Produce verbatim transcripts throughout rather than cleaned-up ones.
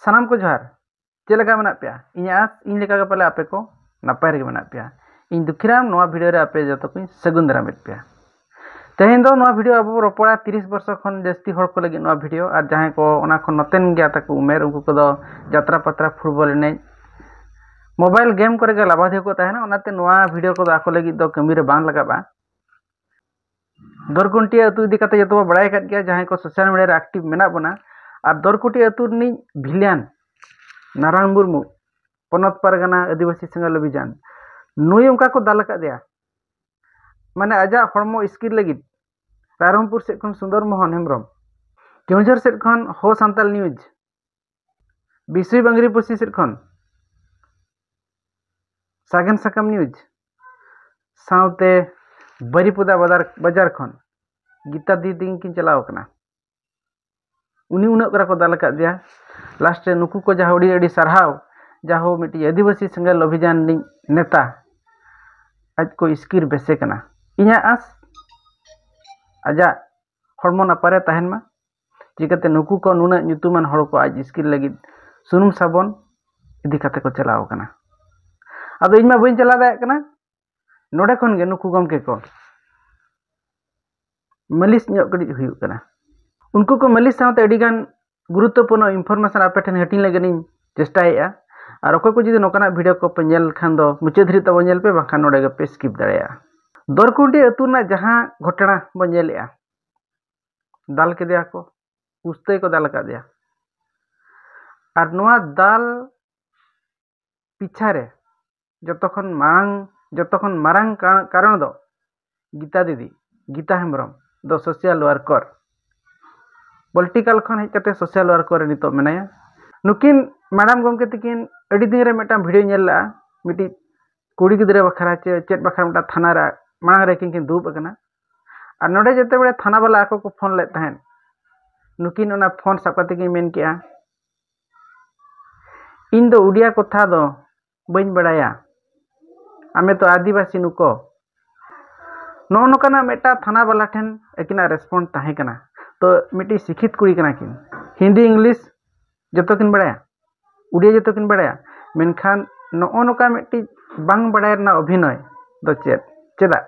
ᱥᱟᱱᱟᱢ ᱠᱚ ᱡᱚᱦᱟᱨ᱾ ᱪᱮᱫ ᱞᱮᱠᱟ ᱢᱮᱱᱟᱜ ᱯᱮᱭᱟ? ᱤᱧᱟᱜ ᱟᱥ, ᱤᱧ ᱞᱮᱠᱟ ᱜᱮ ᱯᱟᱞᱮ ᱟᱯᱮ ᱠᱚ ᱱᱟᱯᱟᱭ ᱨᱮᱜᱮ ᱢᱮᱱᱟᱜ ᱯᱮᱭᱟ᱾ ᱤᱧ ᱫᱩᱠᱷᱤᱨᱟᱢ ᱱᱚᱣᱟ ᱵᱷᱤᱰᱤᱭᱳ ᱨᱮ ᱟᱯᱮ ᱡᱚᱛᱚ ᱠᱚᱧ ᱥᱟᱹᱜᱩᱱ ᱫᱟᱨᱟᱢᱮᱫ ᱯᱮᱭᱟ᱾ ᱛᱮᱦᱮᱧ ᱫᱚ ᱱᱚᱣᱟ ᱵᱷᱤᱰᱤᱭᱳ ᱟᱵᱚ ᱵᱚ ᱨᱚᱯᱚᱲᱟ ᱛᱤᱨᱤᱥ ᱵᱚᱨᱥᱚ ᱠᱷᱚᱱ ᱡᱟᱹᱥᱛᱤ ᱦᱚᱲ ᱠᱚ ᱞᱟᱹᱜᱤᱫ ᱱᱚᱣᱟ ᱵᱷᱤᱰᱤᱭᱳ, ᱟᱨ ᱡᱟᱦᱟᱸᱭ ᱠᱚ ᱚᱱᱟ ᱠᱷᱚᱱ ᱱᱚᱛᱮᱱ ᱜᱮᱭᱟ ᱛᱟᱠᱚ ᱩᱢᱮᱨ, ᱩᱱᱠᱩ ᱠᱚᱫᱚ ᱡᱟᱛᱨᱟ ᱯᱟᱛᱨᱟ, ᱯᱷᱩᱴᱵᱚᱞ ᱮᱱᱮᱡ, ᱢᱳᱵᱟᱭᱤᱞ ᱜᱮᱢ ᱠᱚᱨᱮ ᱜᱮ ᱞᱟᱵᱟᱫᱷᱤᱭᱟᱹ ᱠᱚ ᱛᱟᱦᱮᱱᱟ᱾ ᱚᱱᱟᱛᱮ ᱱᱚᱣᱟ ᱵᱷᱤᱰᱤᱭᱳ ᱠᱚᱫᱚ ᱟᱠᱚ ᱞᱟᱹᱜᱤᱫ ᱫᱚ ᱠᱟᱹᱢᱤ ᱨᱮ ᱵᱟᱝ ᱞᱟᱜᱟᱜᱼᱟ᱾ ᱫᱚᱨᱠᱩᱱᱴᱤ ᱟᱹᱛᱩ ᱤᱫᱤ ᱠᱟᱛᱮ ᱡᱚᱛᱚ ᱵᱚ ᱵᱟᱲᱟᱭ ᱟᱠᱟᱫ ᱜᱮᱭᱟ, ᱡᱟᱦᱟᱸᱭ ᱠᱚ ᱥᱳᱥᱟᱞ ᱢᱤᱰᱤᱭᱟ ᱨᱮ ᱮᱠᱴᱤᱵᱷ ᱢᱮᱱᱟᱜ ᱵᱚᱱᱟ᱾ ᱟᱨ ᱫᱚᱨᱠᱩᱱᱴᱤ ᱟᱹᱛᱩ ᱨᱤᱱᱤᱡ ᱵᱷᱤᱞᱤᱭᱟᱱ ᱱᱟᱨᱟᱭᱚᱱ ᱢᱩᱨᱢᱩ, ᱯᱚᱱᱚᱛ ᱯᱟᱨᱜᱟᱱᱟ ᱟᱹᱫᱤᱵᱟᱹᱥᱤ ᱥᱮᱸᱜᱮᱞ ᱚᱵᱷᱤᱡᱟᱱ, ᱱᱩᱭ ᱚᱱᱠᱟ ᱠᱚ ᱫᱟᱞ ᱟᱠᱟᱫᱮᱭᱟ, ᱢᱟᱱᱮ ᱟᱡᱟᱜ ᱦᱚᱲᱢᱚ ᱤᱥᱠᱤᱨ ᱞᱟᱹᱜᱤᱫ ᱨᱟᱭᱨᱚᱝᱯᱩᱨ ᱥᱮᱫ ᱠᱷᱚᱱ ᱥᱩᱱᱫᱚᱨ ᱢᱳᱦᱚᱱ ᱦᱮᱢᱵᱨᱚᱢ, ᱠᱮᱣᱚᱱᱡᱷᱚᱨ ᱥᱮᱫ ᱠᱷᱚᱱ ᱦᱳ ᱥᱟᱱᱛᱟᱞ ᱱᱤᱭᱩᱡᱽ, ᱵᱤᱥᱩᱭ ᱵᱟᱝᱨᱤ ᱯᱚᱥᱤ ᱥᱮᱫ ᱠᱷᱚᱱ ᱥᱟᱜᱮᱱ ᱥᱟᱠᱟᱢ ᱱᱤᱭᱩᱡᱽ, ᱥᱟᱶᱛᱮ ᱵᱟᱹᱨᱤᱯᱚᱫᱟ ᱵᱟᱡᱟᱨ, ᱵᱟᱡᱟᱨ ᱠᱷᱚᱱ ᱜᱤᱛᱟ ᱫᱤᱫᱤ ᱛᱤᱠᱤᱱ ᱠᱤᱱ ᱪᱟᱞᱟᱣ ᱟᱠᱟᱱᱟ᱾ ᱩᱱᱤ ᱩᱱᱟᱹᱜ ᱠᱚᱨᱟ ᱠᱚ ᱫᱟᱞ ᱟᱠᱟᱫ ᱫᱮᱭᱟ, ᱞᱟᱥᱴ ᱨᱮ ᱱᱩᱠᱩ ᱠᱚ ᱡᱟᱦᱟᱸ ᱟᱹᱰᱤ ᱟᱹᱰᱤ ᱥᱟᱨᱦᱟᱣ, ᱡᱟᱦᱳ ᱢᱤᱫᱴᱤᱡ ᱟᱹᱫᱤᱵᱟᱹᱥᱤ ᱥᱮᱸᱜᱮᱞ ᱚᱵᱷᱤᱡᱟᱱ ᱨᱤᱱᱤᱡ ᱱᱮᱛᱟ ᱟᱡ ᱠᱚ ᱤᱥᱠᱤᱨ ᱵᱮᱥᱮ ᱠᱟᱱᱟ᱾ ᱤᱧᱟᱹᱜ ᱟᱸᱥ, ᱟᱡᱟᱜ ᱦᱚᱲᱢᱚ ᱱᱟᱯᱟᱭ ᱨᱮ ᱛᱟᱦᱮᱱ ᱢᱟ᱾ ᱪᱤᱠᱟᱹᱛᱮ ᱱᱩᱠᱩ ᱠᱚ ᱱᱩᱱᱟᱹᱜ ᱧᱩᱛᱩᱢᱟᱱ ᱦᱚᱲ ᱠᱚ ᱟᱡ ᱤᱥᱠᱤᱨ ᱞᱟᱹᱜᱤᱫ ᱥᱩᱱᱩᱢ ᱥᱟᱵᱚᱱ ᱤᱫᱤ ᱠᱟᱛᱮ ᱠᱚ ᱪᱟᱞᱟᱣ ᱟᱠᱟᱱᱟ? ᱟᱫᱚ ᱤᱧ ᱢᱟ ᱵᱟᱹᱧ ᱪᱟᱞᱟᱣ ᱫᱟᱲᱮᱭᱟᱜ ᱠᱟᱱᱟ᱾ ᱱᱚᱰᱮ ᱠᱷᱚᱱ ᱜᱮ ᱱᱩᱠᱩ ᱜᱚᱢᱠᱮ ᱠᱚ ᱢᱟᱹᱞᱤᱥ ᱧᱚᱜ ᱠᱟᱹᱴᱤᱡ ᱦᱩᱭᱩᱜ ᱠᱟᱱᱟ᱾ ᱩᱱᱠᱩ ᱠᱚ ᱢᱟᱹᱞᱤᱥ ᱥᱟᱶᱛᱮ ᱟᱹᱰᱤ ᱜᱟᱱ ᱜᱩᱨᱩᱛᱛᱚᱯᱩᱨᱱᱚ ᱤᱱᱯᱷᱚᱨᱢᱮᱥᱚᱱ ᱟᱯᱮ ᱴᱷᱮᱱ ᱦᱟᱹᱴᱤᱧ ᱞᱟᱹᱜᱤᱫ ᱤᱧ ᱪᱮᱥᱴᱟᱭᱮᱫᱼᱟ᱾ ᱟᱨ ᱚᱠᱚᱭ ᱠᱚ ᱡᱩᱫᱤ ᱱᱚᱝᱠᱟᱱᱟᱜ ᱵᱷᱤᱰᱤᱭᱳ ᱠᱚᱯᱮ ᱧᱮᱞ ᱠᱷᱟᱱ ᱫᱚ ᱢᱩᱪᱟᱹᱫ ᱫᱷᱟᱹᱨᱤᱡ ᱛᱟᱵᱚ ᱧᱮᱞ ᱯᱮ, ᱵᱟᱝᱠᱷᱟᱱ ᱱᱚᱰᱮ ᱜᱮᱯᱮ ᱥᱠᱤᱯ ᱫᱟᱲᱮᱭᱟᱜᱼᱟ᱾ ᱫᱚᱨᱠᱩᱱᱰᱤ ᱟᱹᱛᱩ ᱨᱮᱱᱟᱜ ᱡᱟᱦᱟᱸ ᱜᱷᱚᱴᱚᱱᱟ ᱵᱚ ᱧᱮᱞᱮᱫᱼᱟ, ᱫᱟᱞ ᱠᱮᱫᱮᱭᱟ ᱠᱚ, ᱩᱥᱛᱟᱹᱭ ᱠᱚ ᱫᱟᱞ ᱟᱠᱟᱫᱮᱭᱟ᱾ ᱟᱨ ᱱᱚᱣᱟ ᱫᱟᱞ ᱯᱤᱪᱷᱟ ᱨᱮ ᱡᱚᱛᱚ ᱠᱷᱚᱱ ᱢᱟᱲᱟᱝ, ᱡᱚᱛᱚ ᱠᱷᱚᱱ ᱢᱟᱨᱟᱝ ᱠᱟ-, ᱠᱟᱨᱚᱱ ᱫᱚ ᱜᱤᱛᱟ ᱫᱤᱫᱤ, ᱜᱤᱛᱟ ᱦᱮᱢᱵᱨᱚᱢ ᱫᱚ ᱥᱳᱥᱟᱞ ᱣᱟᱨᱠᱟᱨ, ᱯᱚᱞᱤᱴᱤᱠᱟᱞ ᱠᱷᱚᱱ ᱦᱮᱡ ᱠᱟᱛᱮ ᱥᱳᱥᱟᱞ ᱣᱟᱨᱠᱟᱨ ᱨᱮ ᱱᱤᱛᱚᱜ ᱢᱮᱱᱟᱭᱟ᱾ ᱱᱩᱠᱤᱱ ᱢᱮᱰᱟᱢ ᱜᱚᱢᱠᱮ ᱛᱟᱹᱠᱤᱱ ᱟᱹᱰᱤ ᱫᱤᱱ ᱨᱮ ᱢᱤᱫᱴᱟᱝ ᱵᱷᱤᱰᱤᱭᱳ ᱧᱮᱞ ᱞᱮᱜᱼᱟ, ᱢᱤᱫᱴᱤᱡ ᱠᱩᱲᱤ ᱜᱤᱫᱽᱨᱟᱹ ᱵᱟᱠᱷᱨᱟ ᱪᱮ ᱪᱮᱫ ᱵᱟᱠᱷᱨᱟ ᱢᱤᱫᱴᱟᱝ ᱛᱷᱟᱱᱟ ᱨᱮ ᱢᱟᱲᱟᱝ ᱨᱮ ᱠᱤᱱ ᱠᱤᱱ ᱫᱩᱲᱩᱵ ᱟᱠᱟᱱᱟ᱾ ᱟᱨ ᱱᱚᱰᱮ ᱡᱮᱛᱮᱵᱮᱲᱮ ᱛᱷᱟᱱᱟ ᱵᱟᱞᱟ ᱟᱠᱚ ᱠᱚ ᱯᱷᱳᱱ ᱞᱮᱫ ᱛᱟᱦᱮᱸᱫ, ᱱᱩᱠᱤᱱ ᱚᱱᱟ ᱯᱷᱳᱱ ᱥᱟᱵ ᱠᱟᱛᱮ ᱠᱤᱱ ᱢᱮᱱ ᱠᱮᱜᱼᱟ, "ᱤᱧ ᱫᱚ ᱩᱰᱤᱭᱟ ᱠᱚᱛᱷᱟ ᱫᱚ ᱵᱟᱹᱧ ᱵᱟᱲᱟᱭᱟ, ᱟᱢᱮ ᱛᱚ ᱟᱹᱫᱤᱵᱟᱹᱥᱤ ᱱᱩᱠᱚ᱾" ᱱᱚᱜᱼᱚ ᱱᱚᱝᱠᱟᱱᱟᱜ ᱢᱤᱫᱴᱟᱝ ᱛᱷᱟᱱᱟ ᱵᱟᱞᱟ ᱴᱷᱮᱱ ᱟᱹᱠᱤᱱᱟᱜ ᱨᱮᱥᱯᱚᱱᱥ ᱛᱟᱦᱮᱸ ᱠᱟᱱᱟ᱾ ᱛᱚ ᱢᱤᱫᱴᱤᱡ ᱥᱤᱠᱷᱤᱛ ᱠᱩᱲᱤ ᱠᱟᱱᱟ ᱠᱤᱱ, ᱦᱤᱱᱫᱤ ᱤᱝᱞᱤᱥ ᱡᱚᱛᱚ ᱠᱤᱱ ᱵᱟᱲᱟᱭᱟ, ᱩᱲᱤᱭᱟ ᱡᱚᱛᱚ ᱠᱤᱱ ᱵᱟᱲᱟᱭᱟ, ᱢᱮᱱᱠᱷᱟᱱ ᱱᱚᱜᱼᱚ ᱱᱚᱝᱠᱟ ᱢᱤᱫᱴᱤᱡ ᱵᱟᱝ ᱵᱟᱲᱟᱭ ᱨᱮᱱᱟᱜ ᱚᱵᱷᱤᱱᱚᱭ ᱫᱚ ᱪᱮᱫ? ᱪᱮᱫᱟᱜ?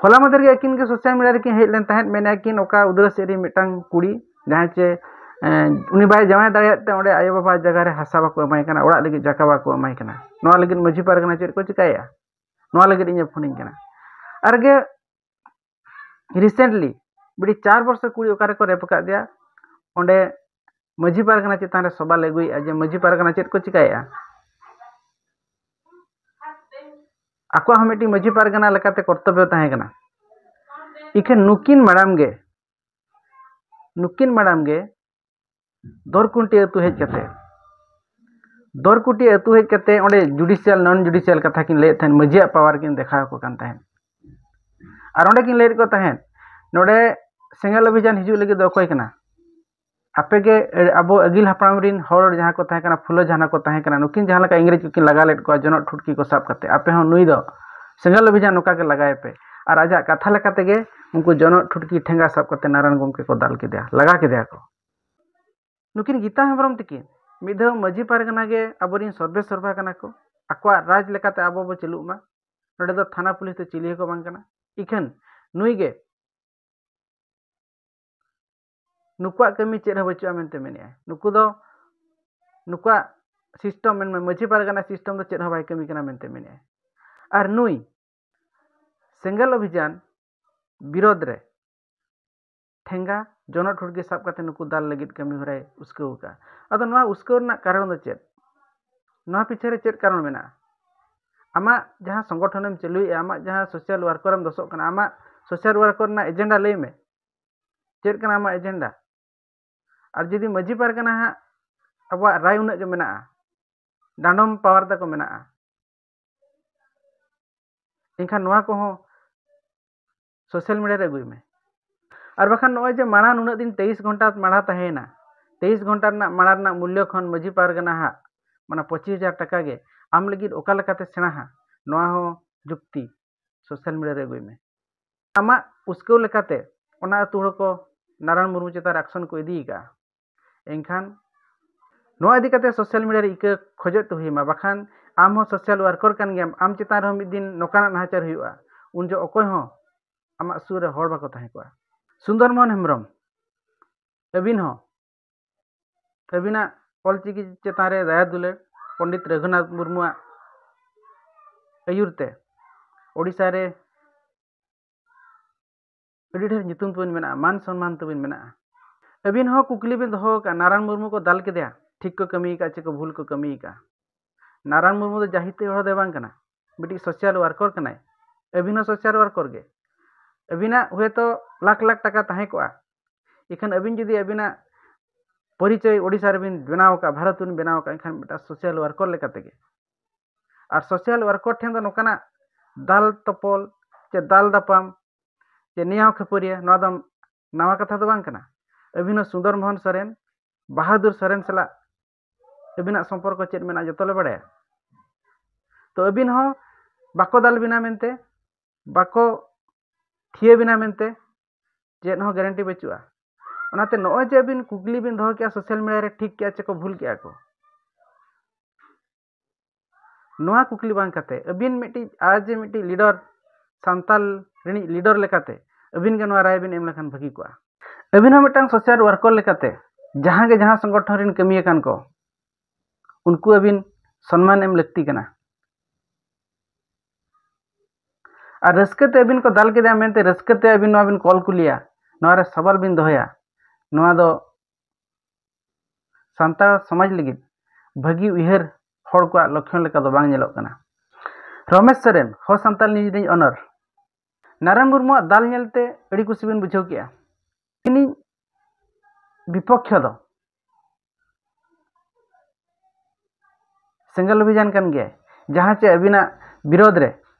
ᱦᱚᱞᱟ ᱢᱟᱫᱷᱮᱨ ᱜᱮ ᱟᱹᱠᱤᱱ ᱜᱮ ᱥᱳᱥᱟᱞ ᱢᱤᱰᱤᱭᱟ ᱨᱮᱠᱤᱱ ᱦᱮᱡ ᱞᱮᱱ ᱛᱟᱦᱮᱸᱫ, ᱢᱮᱱᱮᱫᱼᱟ ᱠᱤᱱ ᱚᱠᱟ ᱩᱫᱽᱨᱟᱹ ᱥᱮᱫ ᱨᱮ ᱢᱤᱫᱴᱟᱝ ᱠᱩᱲᱤ ᱡᱟᱦᱟᱸᱭ ᱪᱮ ᱮᱸ, ᱩᱱᱤ ᱵᱟᱭ ᱡᱟᱶᱟᱭ ᱫᱟᱲᱮᱭᱟᱜ ᱛᱮ ᱚᱸᱰᱮ ᱟᱭᱳᱼᱵᱟᱵᱟ ᱡᱟᱭᱜᱟ ᱨᱮ ᱦᱟᱥᱟ ᱵᱟᱠᱚ ᱮᱢᱟᱭ ᱠᱟᱱᱟ, ᱚᱲᱟᱜ ᱞᱟᱹᱜᱤᱫ ᱡᱟᱭᱜᱟ ᱵᱟᱠᱚ ᱮᱢᱟᱭ ᱠᱟᱱᱟ, ᱱᱚᱣᱟ ᱞᱟᱹᱜᱤᱫ ᱢᱟᱹᱡᱷᱤ ᱯᱟᱨᱜᱟᱱᱟ ᱪᱮᱫ ᱠᱚ ᱪᱤᱠᱟᱹᱭᱮᱫᱼᱟ? ᱱᱚᱣᱟ ᱞᱟᱹᱜᱤᱫ ᱤᱧᱮ ᱯᱷᱳᱱᱤᱧ ᱠᱟᱱᱟ᱾ ᱟᱨ ᱜᱮ ᱨᱤᱥᱮᱱᱴᱞᱤ ᱢᱤᱫᱴᱤᱡ ᱪᱟᱨ ᱵᱚᱨᱥᱚ ᱠᱩᱲᱤ ᱚᱠᱟ ᱨᱮᱠᱚ ᱨᱮᱯ ᱟᱠᱟᱫ ᱫᱮᱭᱟ, ᱚᱸᱰᱮ ᱢᱟᱹᱡᱷᱤ ᱯᱟᱨᱜᱟᱱᱟ ᱪᱮᱛᱟᱱ ᱨᱮ ᱥᱚᱵᱟᱞ ᱟᱹᱜᱩᱭᱮᱫᱼᱟ ᱡᱮ ᱢᱟᱹᱡᱷᱤ ᱯᱟᱨᱜᱟᱱᱟ ᱪᱮᱫ ᱠᱚ ᱪᱤᱠᱟᱹᱭᱮᱫᱼᱟ᱾ ᱟᱠᱚᱣᱟᱜ ᱦᱚᱸ ᱢᱤᱫᱴᱤᱡ ᱢᱟᱹᱡᱷᱤ ᱯᱟᱨᱜᱟᱱᱟ ᱞᱮᱠᱟᱛᱮ ᱠᱚᱨᱛᱚᱵᱵᱚ ᱛᱟᱦᱮᱸ ᱠᱟᱱᱟ᱾ ᱤᱠᱷᱟᱹᱱ ᱱᱩᱠᱤᱱ ᱢᱟᱲᱟᱝ ᱜᱮ, ᱱᱩᱠᱤᱱ ᱢᱟᱲᱟᱝ ᱜᱮ ᱫᱚᱨᱠᱩᱱᱴᱤ ᱟᱹᱛᱩ ᱦᱮᱡ ᱠᱟᱛᱮ, ᱫᱚᱨᱠᱩᱴᱤ ᱟᱹᱛᱩ ᱦᱮᱡ ᱠᱟᱛᱮ ᱚᱸᱰᱮ ᱡᱩᱰᱤᱥᱤᱭᱟᱞ ᱱᱚᱱ ᱡᱩᱰᱤᱥᱤᱭᱟᱞ ᱠᱟᱛᱷᱟ ᱠᱤᱱ ᱞᱟᱹᱭᱮᱫ ᱛᱟᱦᱮᱸᱫ, ᱢᱟᱹᱡᱷᱤᱭᱟᱜ ᱯᱟᱣᱟᱨ ᱠᱤᱱ ᱫᱮᱠᱷᱟᱣ ᱟᱠᱚ ᱠᱟᱱ ᱛᱟᱦᱮᱸᱫ᱾ ᱟᱨ ᱚᱸᱰᱮ ᱠᱤᱱ ᱞᱟᱹᱭᱮᱫ ᱠᱚ ᱛᱟᱦᱮᱸᱫ, ᱱᱚᱰᱮ ᱥᱮᱸᱜᱮᱞ ᱚᱵᱷᱤᱡᱟᱱ ᱦᱤᱡᱩᱜ ᱞᱟᱹᱜᱤᱫ ᱫᱚ ᱚᱠᱚᱭ ᱠᱟᱱᱟ? ᱟᱯᱮ ᱜᱮ, ᱟᱵᱚ ᱟᱹᱜᱤᱞ ᱦᱟᱯᱲᱟᱢ ᱨᱤᱱ ᱦᱚᱲ ᱡᱟᱦᱟᱸ ᱠᱚ ᱛᱟᱦᱮᱸ ᱠᱟᱱᱟ, ᱯᱷᱩᱞᱳ ᱡᱷᱟᱱᱚ ᱠᱚ ᱛᱟᱦᱮᱸ ᱠᱟᱱᱟ, ᱱᱩᱠᱤᱱ ᱡᱟᱦᱟᱸ ᱞᱮᱠᱟ ᱤᱝᱨᱮᱡᱽ ᱠᱚᱠᱤᱱ ᱞᱟᱜᱟ ᱞᱮᱫ ᱠᱚᱣᱟ ᱡᱚᱱᱚᱜ ᱴᱷᱩᱴᱠᱤ ᱠᱚ ᱥᱟᱵ ᱠᱟᱛᱮ, ᱟᱯᱮ ᱦᱚᱸ ᱱᱩᱭ ᱫᱚ ᱥᱮᱸᱜᱮᱞ ᱚᱵᱷᱤᱡᱟᱱ ᱱᱚᱝᱠᱟ ᱜᱮ ᱞᱟᱜᱟᱭᱮ ᱯᱮ᱾ ᱟᱨ ᱟᱡᱟᱜ ᱠᱟᱛᱷᱟ ᱞᱮᱠᱟ ᱛᱮᱜᱮ ᱩᱱᱠᱩ ᱡᱚᱱᱚᱜ ᱴᱷᱩᱴᱠᱤ ᱴᱷᱮᱸᱜᱟ ᱥᱟᱵ ᱠᱟᱛᱮ ᱱᱟᱨᱟᱭᱚᱱ ᱜᱚᱢᱠᱮ ᱠᱚ ᱫᱟᱞ ᱠᱮᱫᱮᱭᱟ, ᱞᱟᱜᱟ ᱠᱮᱫᱮᱭᱟ ᱠᱚ᱾ ᱱᱩᱠᱤᱱ ᱜᱤᱛᱟ ᱦᱮᱢᱵᱨᱚᱢ ᱛᱤᱠᱤᱱ ᱢᱤᱫ ᱫᱷᱟᱣ ᱢᱟᱹᱡᱷᱤ ᱯᱟᱨᱜᱟᱱᱟ ᱜᱮ ᱟᱵᱚᱨᱤᱱ ᱥᱚᱨᱵᱮ ᱥᱚᱨᱵᱷᱟ ᱠᱟᱱᱟ ᱠᱚ, ᱟᱠᱚᱣᱟᱜ ᱨᱟᱡᱽ ᱞᱮᱠᱟᱛᱮ ᱟᱵᱚ ᱵᱚ ᱪᱟᱹᱞᱩᱜ ᱢᱟ᱾ ᱱᱚᱰᱮ ᱫᱚ ᱛᱷᱟᱱᱟ ᱯᱩᱞᱤᱥ ᱫᱚ ᱪᱤᱞᱤ ᱦᱚᱸᱠᱚ ᱵᱟᱝ ᱠᱟᱱᱟ᱾ ᱤᱠᱷᱟᱹᱱ ᱱᱩᱭ ᱜᱮ ᱱᱩᱠᱩᱣᱟᱜ ᱠᱟᱹᱢᱤ ᱪᱮᱫ ᱦᱚᱸ ᱵᱟᱹᱪᱩᱜᱼᱟ ᱢᱮᱱᱛᱮ ᱢᱮᱱᱮᱫᱼᱟᱭ᱾ ᱱᱩᱠᱩ ᱫᱚ, ᱱᱩᱠᱩᱣᱟᱜ ᱥᱤᱥᱴᱮᱢ, ᱢᱮᱱᱢᱮ ᱢᱟᱹᱡᱷᱤ ᱯᱟᱨᱜᱟᱱᱟ ᱥᱤᱥᱴᱮᱢ ᱫᱚ ᱪᱮᱫ ᱦᱚᱸ ᱵᱟᱭ ᱠᱟᱹᱢᱤ ᱠᱟᱱᱟ ᱢᱮᱱᱛᱮ ᱢᱮᱱᱮᱫᱼᱟᱭ᱾ ᱟᱨ ᱱᱩᱭ ᱥᱮᱸᱜᱮᱞ ᱚᱵᱷᱤᱡᱟᱱ ᱵᱤᱨᱳᱫᱷ ᱨᱮ ᱴᱷᱮᱸᱜᱟ, ᱡᱚᱱᱚᱜ ᱴᱷᱩᱴᱠᱤ ᱥᱟᱵ ᱠᱟᱛᱮ ᱱᱩᱠᱩ ᱫᱟᱞ ᱞᱟᱹᱜᱤᱫ ᱠᱟᱹᱢᱤ ᱦᱚᱨᱟᱭ ᱩᱥᱠᱟᱹᱣ ᱟᱠᱟᱫᱼᱟ᱾ ᱟᱫᱚ ᱱᱚᱣᱟ ᱩᱥᱠᱟᱹᱣ ᱨᱮᱱᱟᱜ ᱠᱟᱨᱚᱱ ᱫᱚ ᱪᱮᱫ? ᱱᱚᱣᱟ ᱯᱤᱪᱷᱮ ᱨᱮ ᱪᱮᱫ ᱠᱟᱨᱚᱱ ᱢᱮᱱᱟᱜᱼᱟ? ᱟᱢᱟᱜ ᱡᱟᱦᱟᱸ ᱥᱚᱝᱜᱚᱴᱷᱚᱱᱮᱢ ᱪᱟᱹᱞᱩᱭᱮᱫᱼᱟ, ᱟᱢᱟᱜ ᱡᱟᱦᱟᱸ ᱥᱳᱥᱟᱞ ᱣᱟᱨᱠᱟᱨᱮᱢ ᱫᱚᱥᱚᱜ ᱠᱟᱱᱟ, ᱟᱢᱟᱜ ᱥᱳᱥᱟᱞ ᱣᱟᱨᱠᱟᱨ ᱨᱮᱱᱟᱜ ᱮᱡᱮᱱᱰᱟ ᱞᱟᱹᱭ ᱢᱮ᱾ ᱪᱮᱫ ᱠᱟᱱᱟ ᱟᱢᱟᱜ ᱮᱡᱮᱱᱰᱟ? ᱟᱨ ᱡᱩᱫᱤ ᱢᱟᱹᱡᱷᱤ ᱯᱟᱨᱜᱟᱱᱟ ᱦᱟᱸᱜ ᱟᱵᱚᱣᱟᱜ ᱨᱟᱭ ᱩᱱᱟᱹᱜ ᱜᱮ ᱢᱮᱱᱟᱜᱼᱟ, ᱰᱟᱸᱰᱚᱢ ᱯᱟᱣᱟᱨ ᱛᱟᱠᱚ ᱢᱮᱱᱟᱜᱼᱟ, ᱮᱱᱠᱷᱟᱱ ᱱᱚᱣᱟ ᱠᱚᱦᱚᱸ ᱥᱳᱥᱟᱞ ᱢᱤᱰᱤᱭᱟ ᱨᱮ ᱟᱹᱜᱩᱭ ᱢᱮ᱾ ᱟᱨ ᱵᱟᱠᱷᱟᱱ ᱱᱚᱜᱼᱚᱭ ᱡᱮ ᱢᱟᱲᱟᱝ ᱱᱩᱱᱟᱹᱜ ᱫᱤᱱ ᱛᱮᱭᱤᱥ ᱜᱷᱚᱱᱴᱟ ᱢᱟᱲᱟ ᱛᱟᱦᱮᱸᱭᱮᱱᱟ, ᱛᱮᱭᱤᱥ ᱜᱷᱚᱱᱴᱟ ᱨᱮᱱᱟᱜ ᱢᱟᱲᱟ ᱨᱮᱱᱟᱜ ᱢᱩᱞᱞᱚ ᱠᱷᱚᱱ ᱢᱟᱹᱡᱷᱤ ᱯᱟᱨᱜᱟᱱᱟ ᱦᱟᱸᱜ ᱢᱟᱱᱮ ᱯᱚᱸᱪᱤᱥ ᱦᱟᱡᱟᱨ ᱴᱟᱠᱟ ᱜᱮ ᱟᱢ ᱞᱟᱹᱜᱤᱫ ᱚᱠᱟ ᱞᱮᱠᱟᱛᱮ ᱥᱮᱬᱟ ᱦᱟᱸᱜ, ᱱᱚᱣᱟ ᱦᱚᱸ ᱡᱩᱠᱛᱤ ᱥᱳᱥᱟᱞ ᱢᱤᱰᱤᱭᱟ ᱨᱮ ᱟᱹᱜᱩᱭ ᱢᱮ᱾ ᱟᱢᱟᱜ ᱩᱥᱠᱟᱹᱣ ᱞᱮᱠᱟᱛᱮ ᱚᱱᱟ ᱟᱹᱛᱩ ᱦᱚᱲ ᱠᱚ ᱱᱟᱨᱟᱭᱚᱱ ᱢᱩᱨᱢᱩ ᱪᱮᱛᱟᱱ ᱨᱮ ᱟᱠᱥᱚᱱ ᱠᱚ ᱤᱫᱤ ᱟᱠᱟᱫᱼᱟ᱾ ᱮᱱᱠᱷᱟᱱ ᱱᱚᱣᱟ ᱤᱫᱤ ᱠᱟᱛᱮ ᱥᱳᱥᱟᱞ ᱢᱤᱰᱤᱭᱟ ᱨᱮ ᱤᱠᱟᱹ ᱠᱷᱚᱡᱚᱜ ᱛᱮ ᱦᱩᱭ ᱟᱢᱟ, ᱵᱟᱠᱷᱟᱱ ᱟᱢ ᱦᱚᱸ ᱥᱳᱥᱟᱞ ᱣᱟᱨᱠᱟᱨ ᱠᱟᱱ ᱜᱮᱭᱟᱢ, ᱟᱢ ᱪᱮᱛᱟᱱ ᱨᱮᱦᱚᱸ ᱢᱤᱫ ᱫᱤᱱ ᱱᱚᱝᱠᱟᱱᱟᱜ ᱱᱟᱦᱟᱪᱟᱨ ᱦᱩᱭᱩᱜᱼᱟ, ᱩᱱ ᱡᱚᱠᱷᱚᱱ ᱚᱠᱚᱭ ᱦᱚᱸ ᱟᱢᱟᱜ ᱥᱩᱨ ᱨᱮ ᱦᱚᱲ ᱵᱟᱠᱚ ᱛᱟᱦᱮᱸ ᱠᱚᱜᱼᱟ᱾ ᱥᱩᱱᱫᱚᱨ ᱢᱳᱦᱚᱱ ᱦᱮᱢᱵᱨᱚᱢ, ᱟᱹᱵᱤᱱ ᱦᱚᱸ ᱟᱹᱵᱤᱱᱟᱜ ᱚᱞᱪᱤᱠᱤ ᱪᱮᱛᱟᱱ ᱨᱮ ᱫᱟᱭᱟ ᱫᱩᱞᱟᱹᱲ, ᱯᱚᱱᱰᱤᱛ ᱨᱚᱜᱷᱩᱱᱟᱛᱷ ᱢᱩᱨᱢᱩᱣᱟᱜ ᱟᱹᱭᱩᱨ ᱛᱮ ᱳᱰᱤᱥᱟ ᱨᱮ ᱟᱹᱰᱤ ᱰᱷᱮᱨ ᱧᱩᱛᱩᱢ ᱛᱟᱵᱤᱱ ᱢᱮᱱᱟᱜᱼᱟ, ᱢᱟᱱ ᱥᱚᱱᱢᱟᱱ ᱛᱟᱵᱤᱱ ᱢᱮᱱᱟᱜᱼᱟ᱾ ᱟᱹᱵᱤᱱ ᱦᱚᱸ ᱠᱩᱠᱞᱤ ᱵᱤᱱ ᱫᱚᱦᱚ ᱟᱠᱟᱫᱼᱟ, ᱱᱟᱨᱟᱭᱚᱱ ᱢᱩᱨᱢᱩ ᱠᱚ ᱫᱟᱞ ᱠᱮᱫᱮᱭᱟ, ᱴᱷᱤᱠ ᱠᱚ ᱠᱟᱹᱢᱤ ᱟᱠᱟᱫᱼᱟ ᱪᱮ ᱠᱚ ᱵᱷᱩᱞ ᱠᱚ ᱠᱟᱹᱢᱤ ᱟᱠᱟᱫᱼᱟ? ᱱᱟᱨᱟᱭᱚᱱ ᱢᱩᱨᱢᱩ ᱫᱚ ᱡᱟᱹᱦᱤᱛᱮ ᱦᱚᱲ ᱫᱚ ᱵᱟᱝ ᱠᱟᱱᱟ, ᱢᱤᱫᱴᱤᱡ ᱥᱳᱥᱟᱞ ᱣᱟᱨᱠᱟᱨ ᱠᱟᱱᱟᱭ᱾ ᱟᱹᱵᱤᱱ ᱦᱚᱸ ᱥᱳᱥᱟᱞ ᱣᱟᱨᱠᱟᱨ ᱜᱮ᱾ ᱟᱹᱵᱤᱱᱟᱜ ᱦᱚᱭᱛᱳ ᱞᱟᱠᱷ ᱞᱟᱠᱷ ᱴᱟᱠᱟ ᱛᱟᱦᱮᱸ ᱠᱚᱜᱼᱟ, ᱤᱠᱷᱟᱹᱱ ᱟᱹᱵᱤᱱ ᱡᱩᱫᱤ ᱟᱹᱵᱤᱱᱟᱜ ᱯᱚᱨᱤᱪᱚᱭ ᱳᱰᱤᱥᱟ ᱨᱮᱵᱤᱱ ᱵᱮᱱᱟᱣ ᱟᱠᱟᱫᱼᱟ, ᱵᱷᱟᱨᱚᱛ ᱨᱮᱵᱤᱱ ᱵᱮᱱᱟᱣ ᱟᱠᱟᱫᱼᱟ, ᱮᱱᱠᱷᱟᱱ ᱢᱤᱫᱴᱟᱝ ᱥᱳᱥᱟᱞ ᱣᱟᱨᱠᱟᱨ ᱞᱮᱠᱟ ᱛᱮᱜᱮ᱾ ᱟᱨ ᱥᱳᱥᱟᱞ ᱣᱟᱨᱠᱟᱨ ᱴᱷᱮᱱ ᱫᱚ ᱱᱚᱝᱠᱟᱱᱟᱜ ᱫᱟᱞ ᱛᱚᱯᱚᱞ ᱪᱮ ᱫᱟᱞ ᱫᱟᱯᱟᱢ ᱪᱮ ᱱᱮᱭᱟᱣ ᱠᱷᱟᱹᱯᱟᱹᱨᱤᱭᱟᱹ, ᱱᱚᱣᱟ ᱫᱚ ᱱᱟᱣᱟ ᱠᱟᱛᱷᱟ ᱫᱚ ᱵᱟᱝ ᱠᱟᱱᱟ᱾ ᱟᱹᱵᱤᱱ ᱦᱚᱸ ᱥᱩᱱᱫᱚᱨ ᱢᱳᱦᱚᱱ ᱥᱚᱨᱮᱱ, ᱵᱟᱦᱟᱫᱩᱨ ᱥᱚᱨᱮᱱ ᱥᱟᱞᱟᱜ ᱟᱹᱵᱤᱱᱟᱜ ᱥᱚᱢᱯᱚᱨᱠᱚ ᱪᱮᱫ ᱢᱮᱱᱟᱜᱼᱟ, ᱡᱚᱛᱚ ᱞᱮ ᱵᱟᱲᱟᱭᱟ᱾ ᱛᱚ ᱟᱹᱵᱤᱱ ᱦᱚᱸ ᱵᱟᱠᱚ ᱫᱟᱞ ᱵᱤᱱᱟ ᱢᱮᱱᱛᱮ, ᱵᱟᱠᱚ ᱛᱷᱤᱭᱟᱹ ᱵᱤᱱᱟ ᱢᱮᱱᱛᱮ ᱪᱮᱫ ᱦᱚᱸ ᱜᱮᱨᱮᱱᱴᱤ ᱵᱟᱹᱪᱩᱜᱼᱟ᱾ ᱚᱱᱟᱛᱮ ᱱᱚᱜᱼᱚᱭ ᱡᱮ ᱟᱹᱵᱤᱱ ᱠᱩᱠᱞᱤ ᱵᱤᱱ ᱫᱚᱦᱚ ᱠᱮᱜᱼᱟ ᱥᱳᱥᱟᱞ ᱢᱤᱰᱤᱭᱟ ᱨᱮ, ᱴᱷᱤᱠ ᱠᱮᱜᱼᱟ ᱪᱮ ᱠᱚ ᱵᱷᱩᱞ ᱠᱮᱜᱼᱟ ᱠᱚ, ᱱᱚᱣᱟ ᱠᱩᱠᱞᱤ ᱵᱟᱝ ᱠᱟᱛᱮ ᱟᱹᱵᱤᱱ ᱢᱤᱫᱴᱤᱡ, ᱟᱡ ᱡᱮ ᱢᱤᱫᱴᱤᱡ ᱞᱤᱰᱟᱨ, ᱥᱟᱱᱛᱟᱞ ᱨᱤᱱᱤᱡ ᱞᱤᱰᱟᱨ ᱞᱮᱠᱟᱛᱮ ᱟᱹᱵᱤᱱ ᱜᱮ ᱱᱚᱣᱟ ᱨᱟᱭ ᱵᱤᱱ ᱮᱢ ᱞᱮᱠᱷᱟᱱ ᱵᱷᱟᱹᱜᱤ ᱠᱚᱜᱼᱟ᱾ ᱟᱹᱵᱤᱱ ᱦᱚᱸ ᱢᱤᱫᱴᱟᱝ ᱥᱳᱥᱟᱞ ᱣᱟᱨᱠᱟᱨ ᱞᱮᱠᱟᱛᱮ ᱡᱟᱦᱟᱸ ᱜᱮ ᱡᱟᱦᱟᱸ ᱥᱚᱝᱜᱚᱴᱷᱚᱱ ᱨᱤᱱ ᱠᱟᱹᱢᱤ ᱟᱠᱟᱱ ᱠᱚ, ᱩᱱᱠᱩ ᱟᱹᱵᱤᱱ ᱥᱚᱱᱢᱟᱱ ᱮᱢ ᱞᱟᱹᱠᱛᱤ ᱠᱟᱱᱟ᱾ ᱟᱨ ᱨᱟᱹᱥᱠᱟᱹ ᱛᱮ ᱟᱹᱵᱤᱱ ᱠᱚ ᱫᱟᱞ ᱠᱮᱫᱟ ᱢᱮᱱᱛᱮ ᱨᱟᱹᱥᱠᱟᱹ ᱛᱮ ᱟᱹᱵᱤᱱ ᱱᱚᱣᱟ ᱵᱤᱱ ᱠᱚᱞ ᱠᱩᱞᱤᱭᱟ, ᱱᱚᱣᱟ ᱨᱮ ᱥᱟᱵᱟᱞ ᱵᱤᱱ ᱫᱚᱦᱚᱭᱟ, ᱱᱚᱣᱟ ᱫᱚ ᱥᱟᱱᱛᱟᱲ ᱥᱚᱢᱟᱡᱽ ᱞᱟᱹᱜᱤᱫ ᱵᱷᱟᱹᱜᱤ ᱩᱭᱦᱟᱹᱨ ᱦᱚᱲ ᱠᱚᱣᱟᱜ ᱞᱚᱠᱠᱷᱚᱱ ᱞᱮᱠᱟ ᱫᱚ ᱵᱟᱝ ᱧᱮᱞᱚᱜ ᱠᱟᱱᱟ᱾ ᱨᱚᱢᱮᱥ ᱥᱚᱨᱮᱱ, ᱦᱚ ᱥᱟᱱᱛᱟᱲ ᱱᱤᱭᱩᱡᱽ ᱨᱤᱱ ᱚᱱᱟᱨ, ᱱᱟᱨᱟᱭᱚᱱ ᱢᱩᱨᱢᱩᱣᱟᱜ ᱫᱟᱞ ᱧᱮᱞᱛᱮ ᱟᱹᱰᱤ ᱠᱩᱥᱤ ᱵᱤᱱ ᱵᱩᱡᱷᱟᱹᱣ ᱠᱮᱜᱼᱟ᱾ ᱤᱧᱤᱡ ᱵᱤᱯᱚᱠᱠᱷᱚ ᱫᱚ ᱥᱮᱸᱜᱮᱞ ᱚᱵᱷᱤᱡᱟᱱ ᱠᱟᱱ ᱜᱮᱭᱟᱭ, ᱡᱟᱦᱟᱸ ᱪᱮ ᱟᱹᱵᱤᱱᱟᱜ ᱵᱤᱨᱳᱫᱷ ᱨᱮ,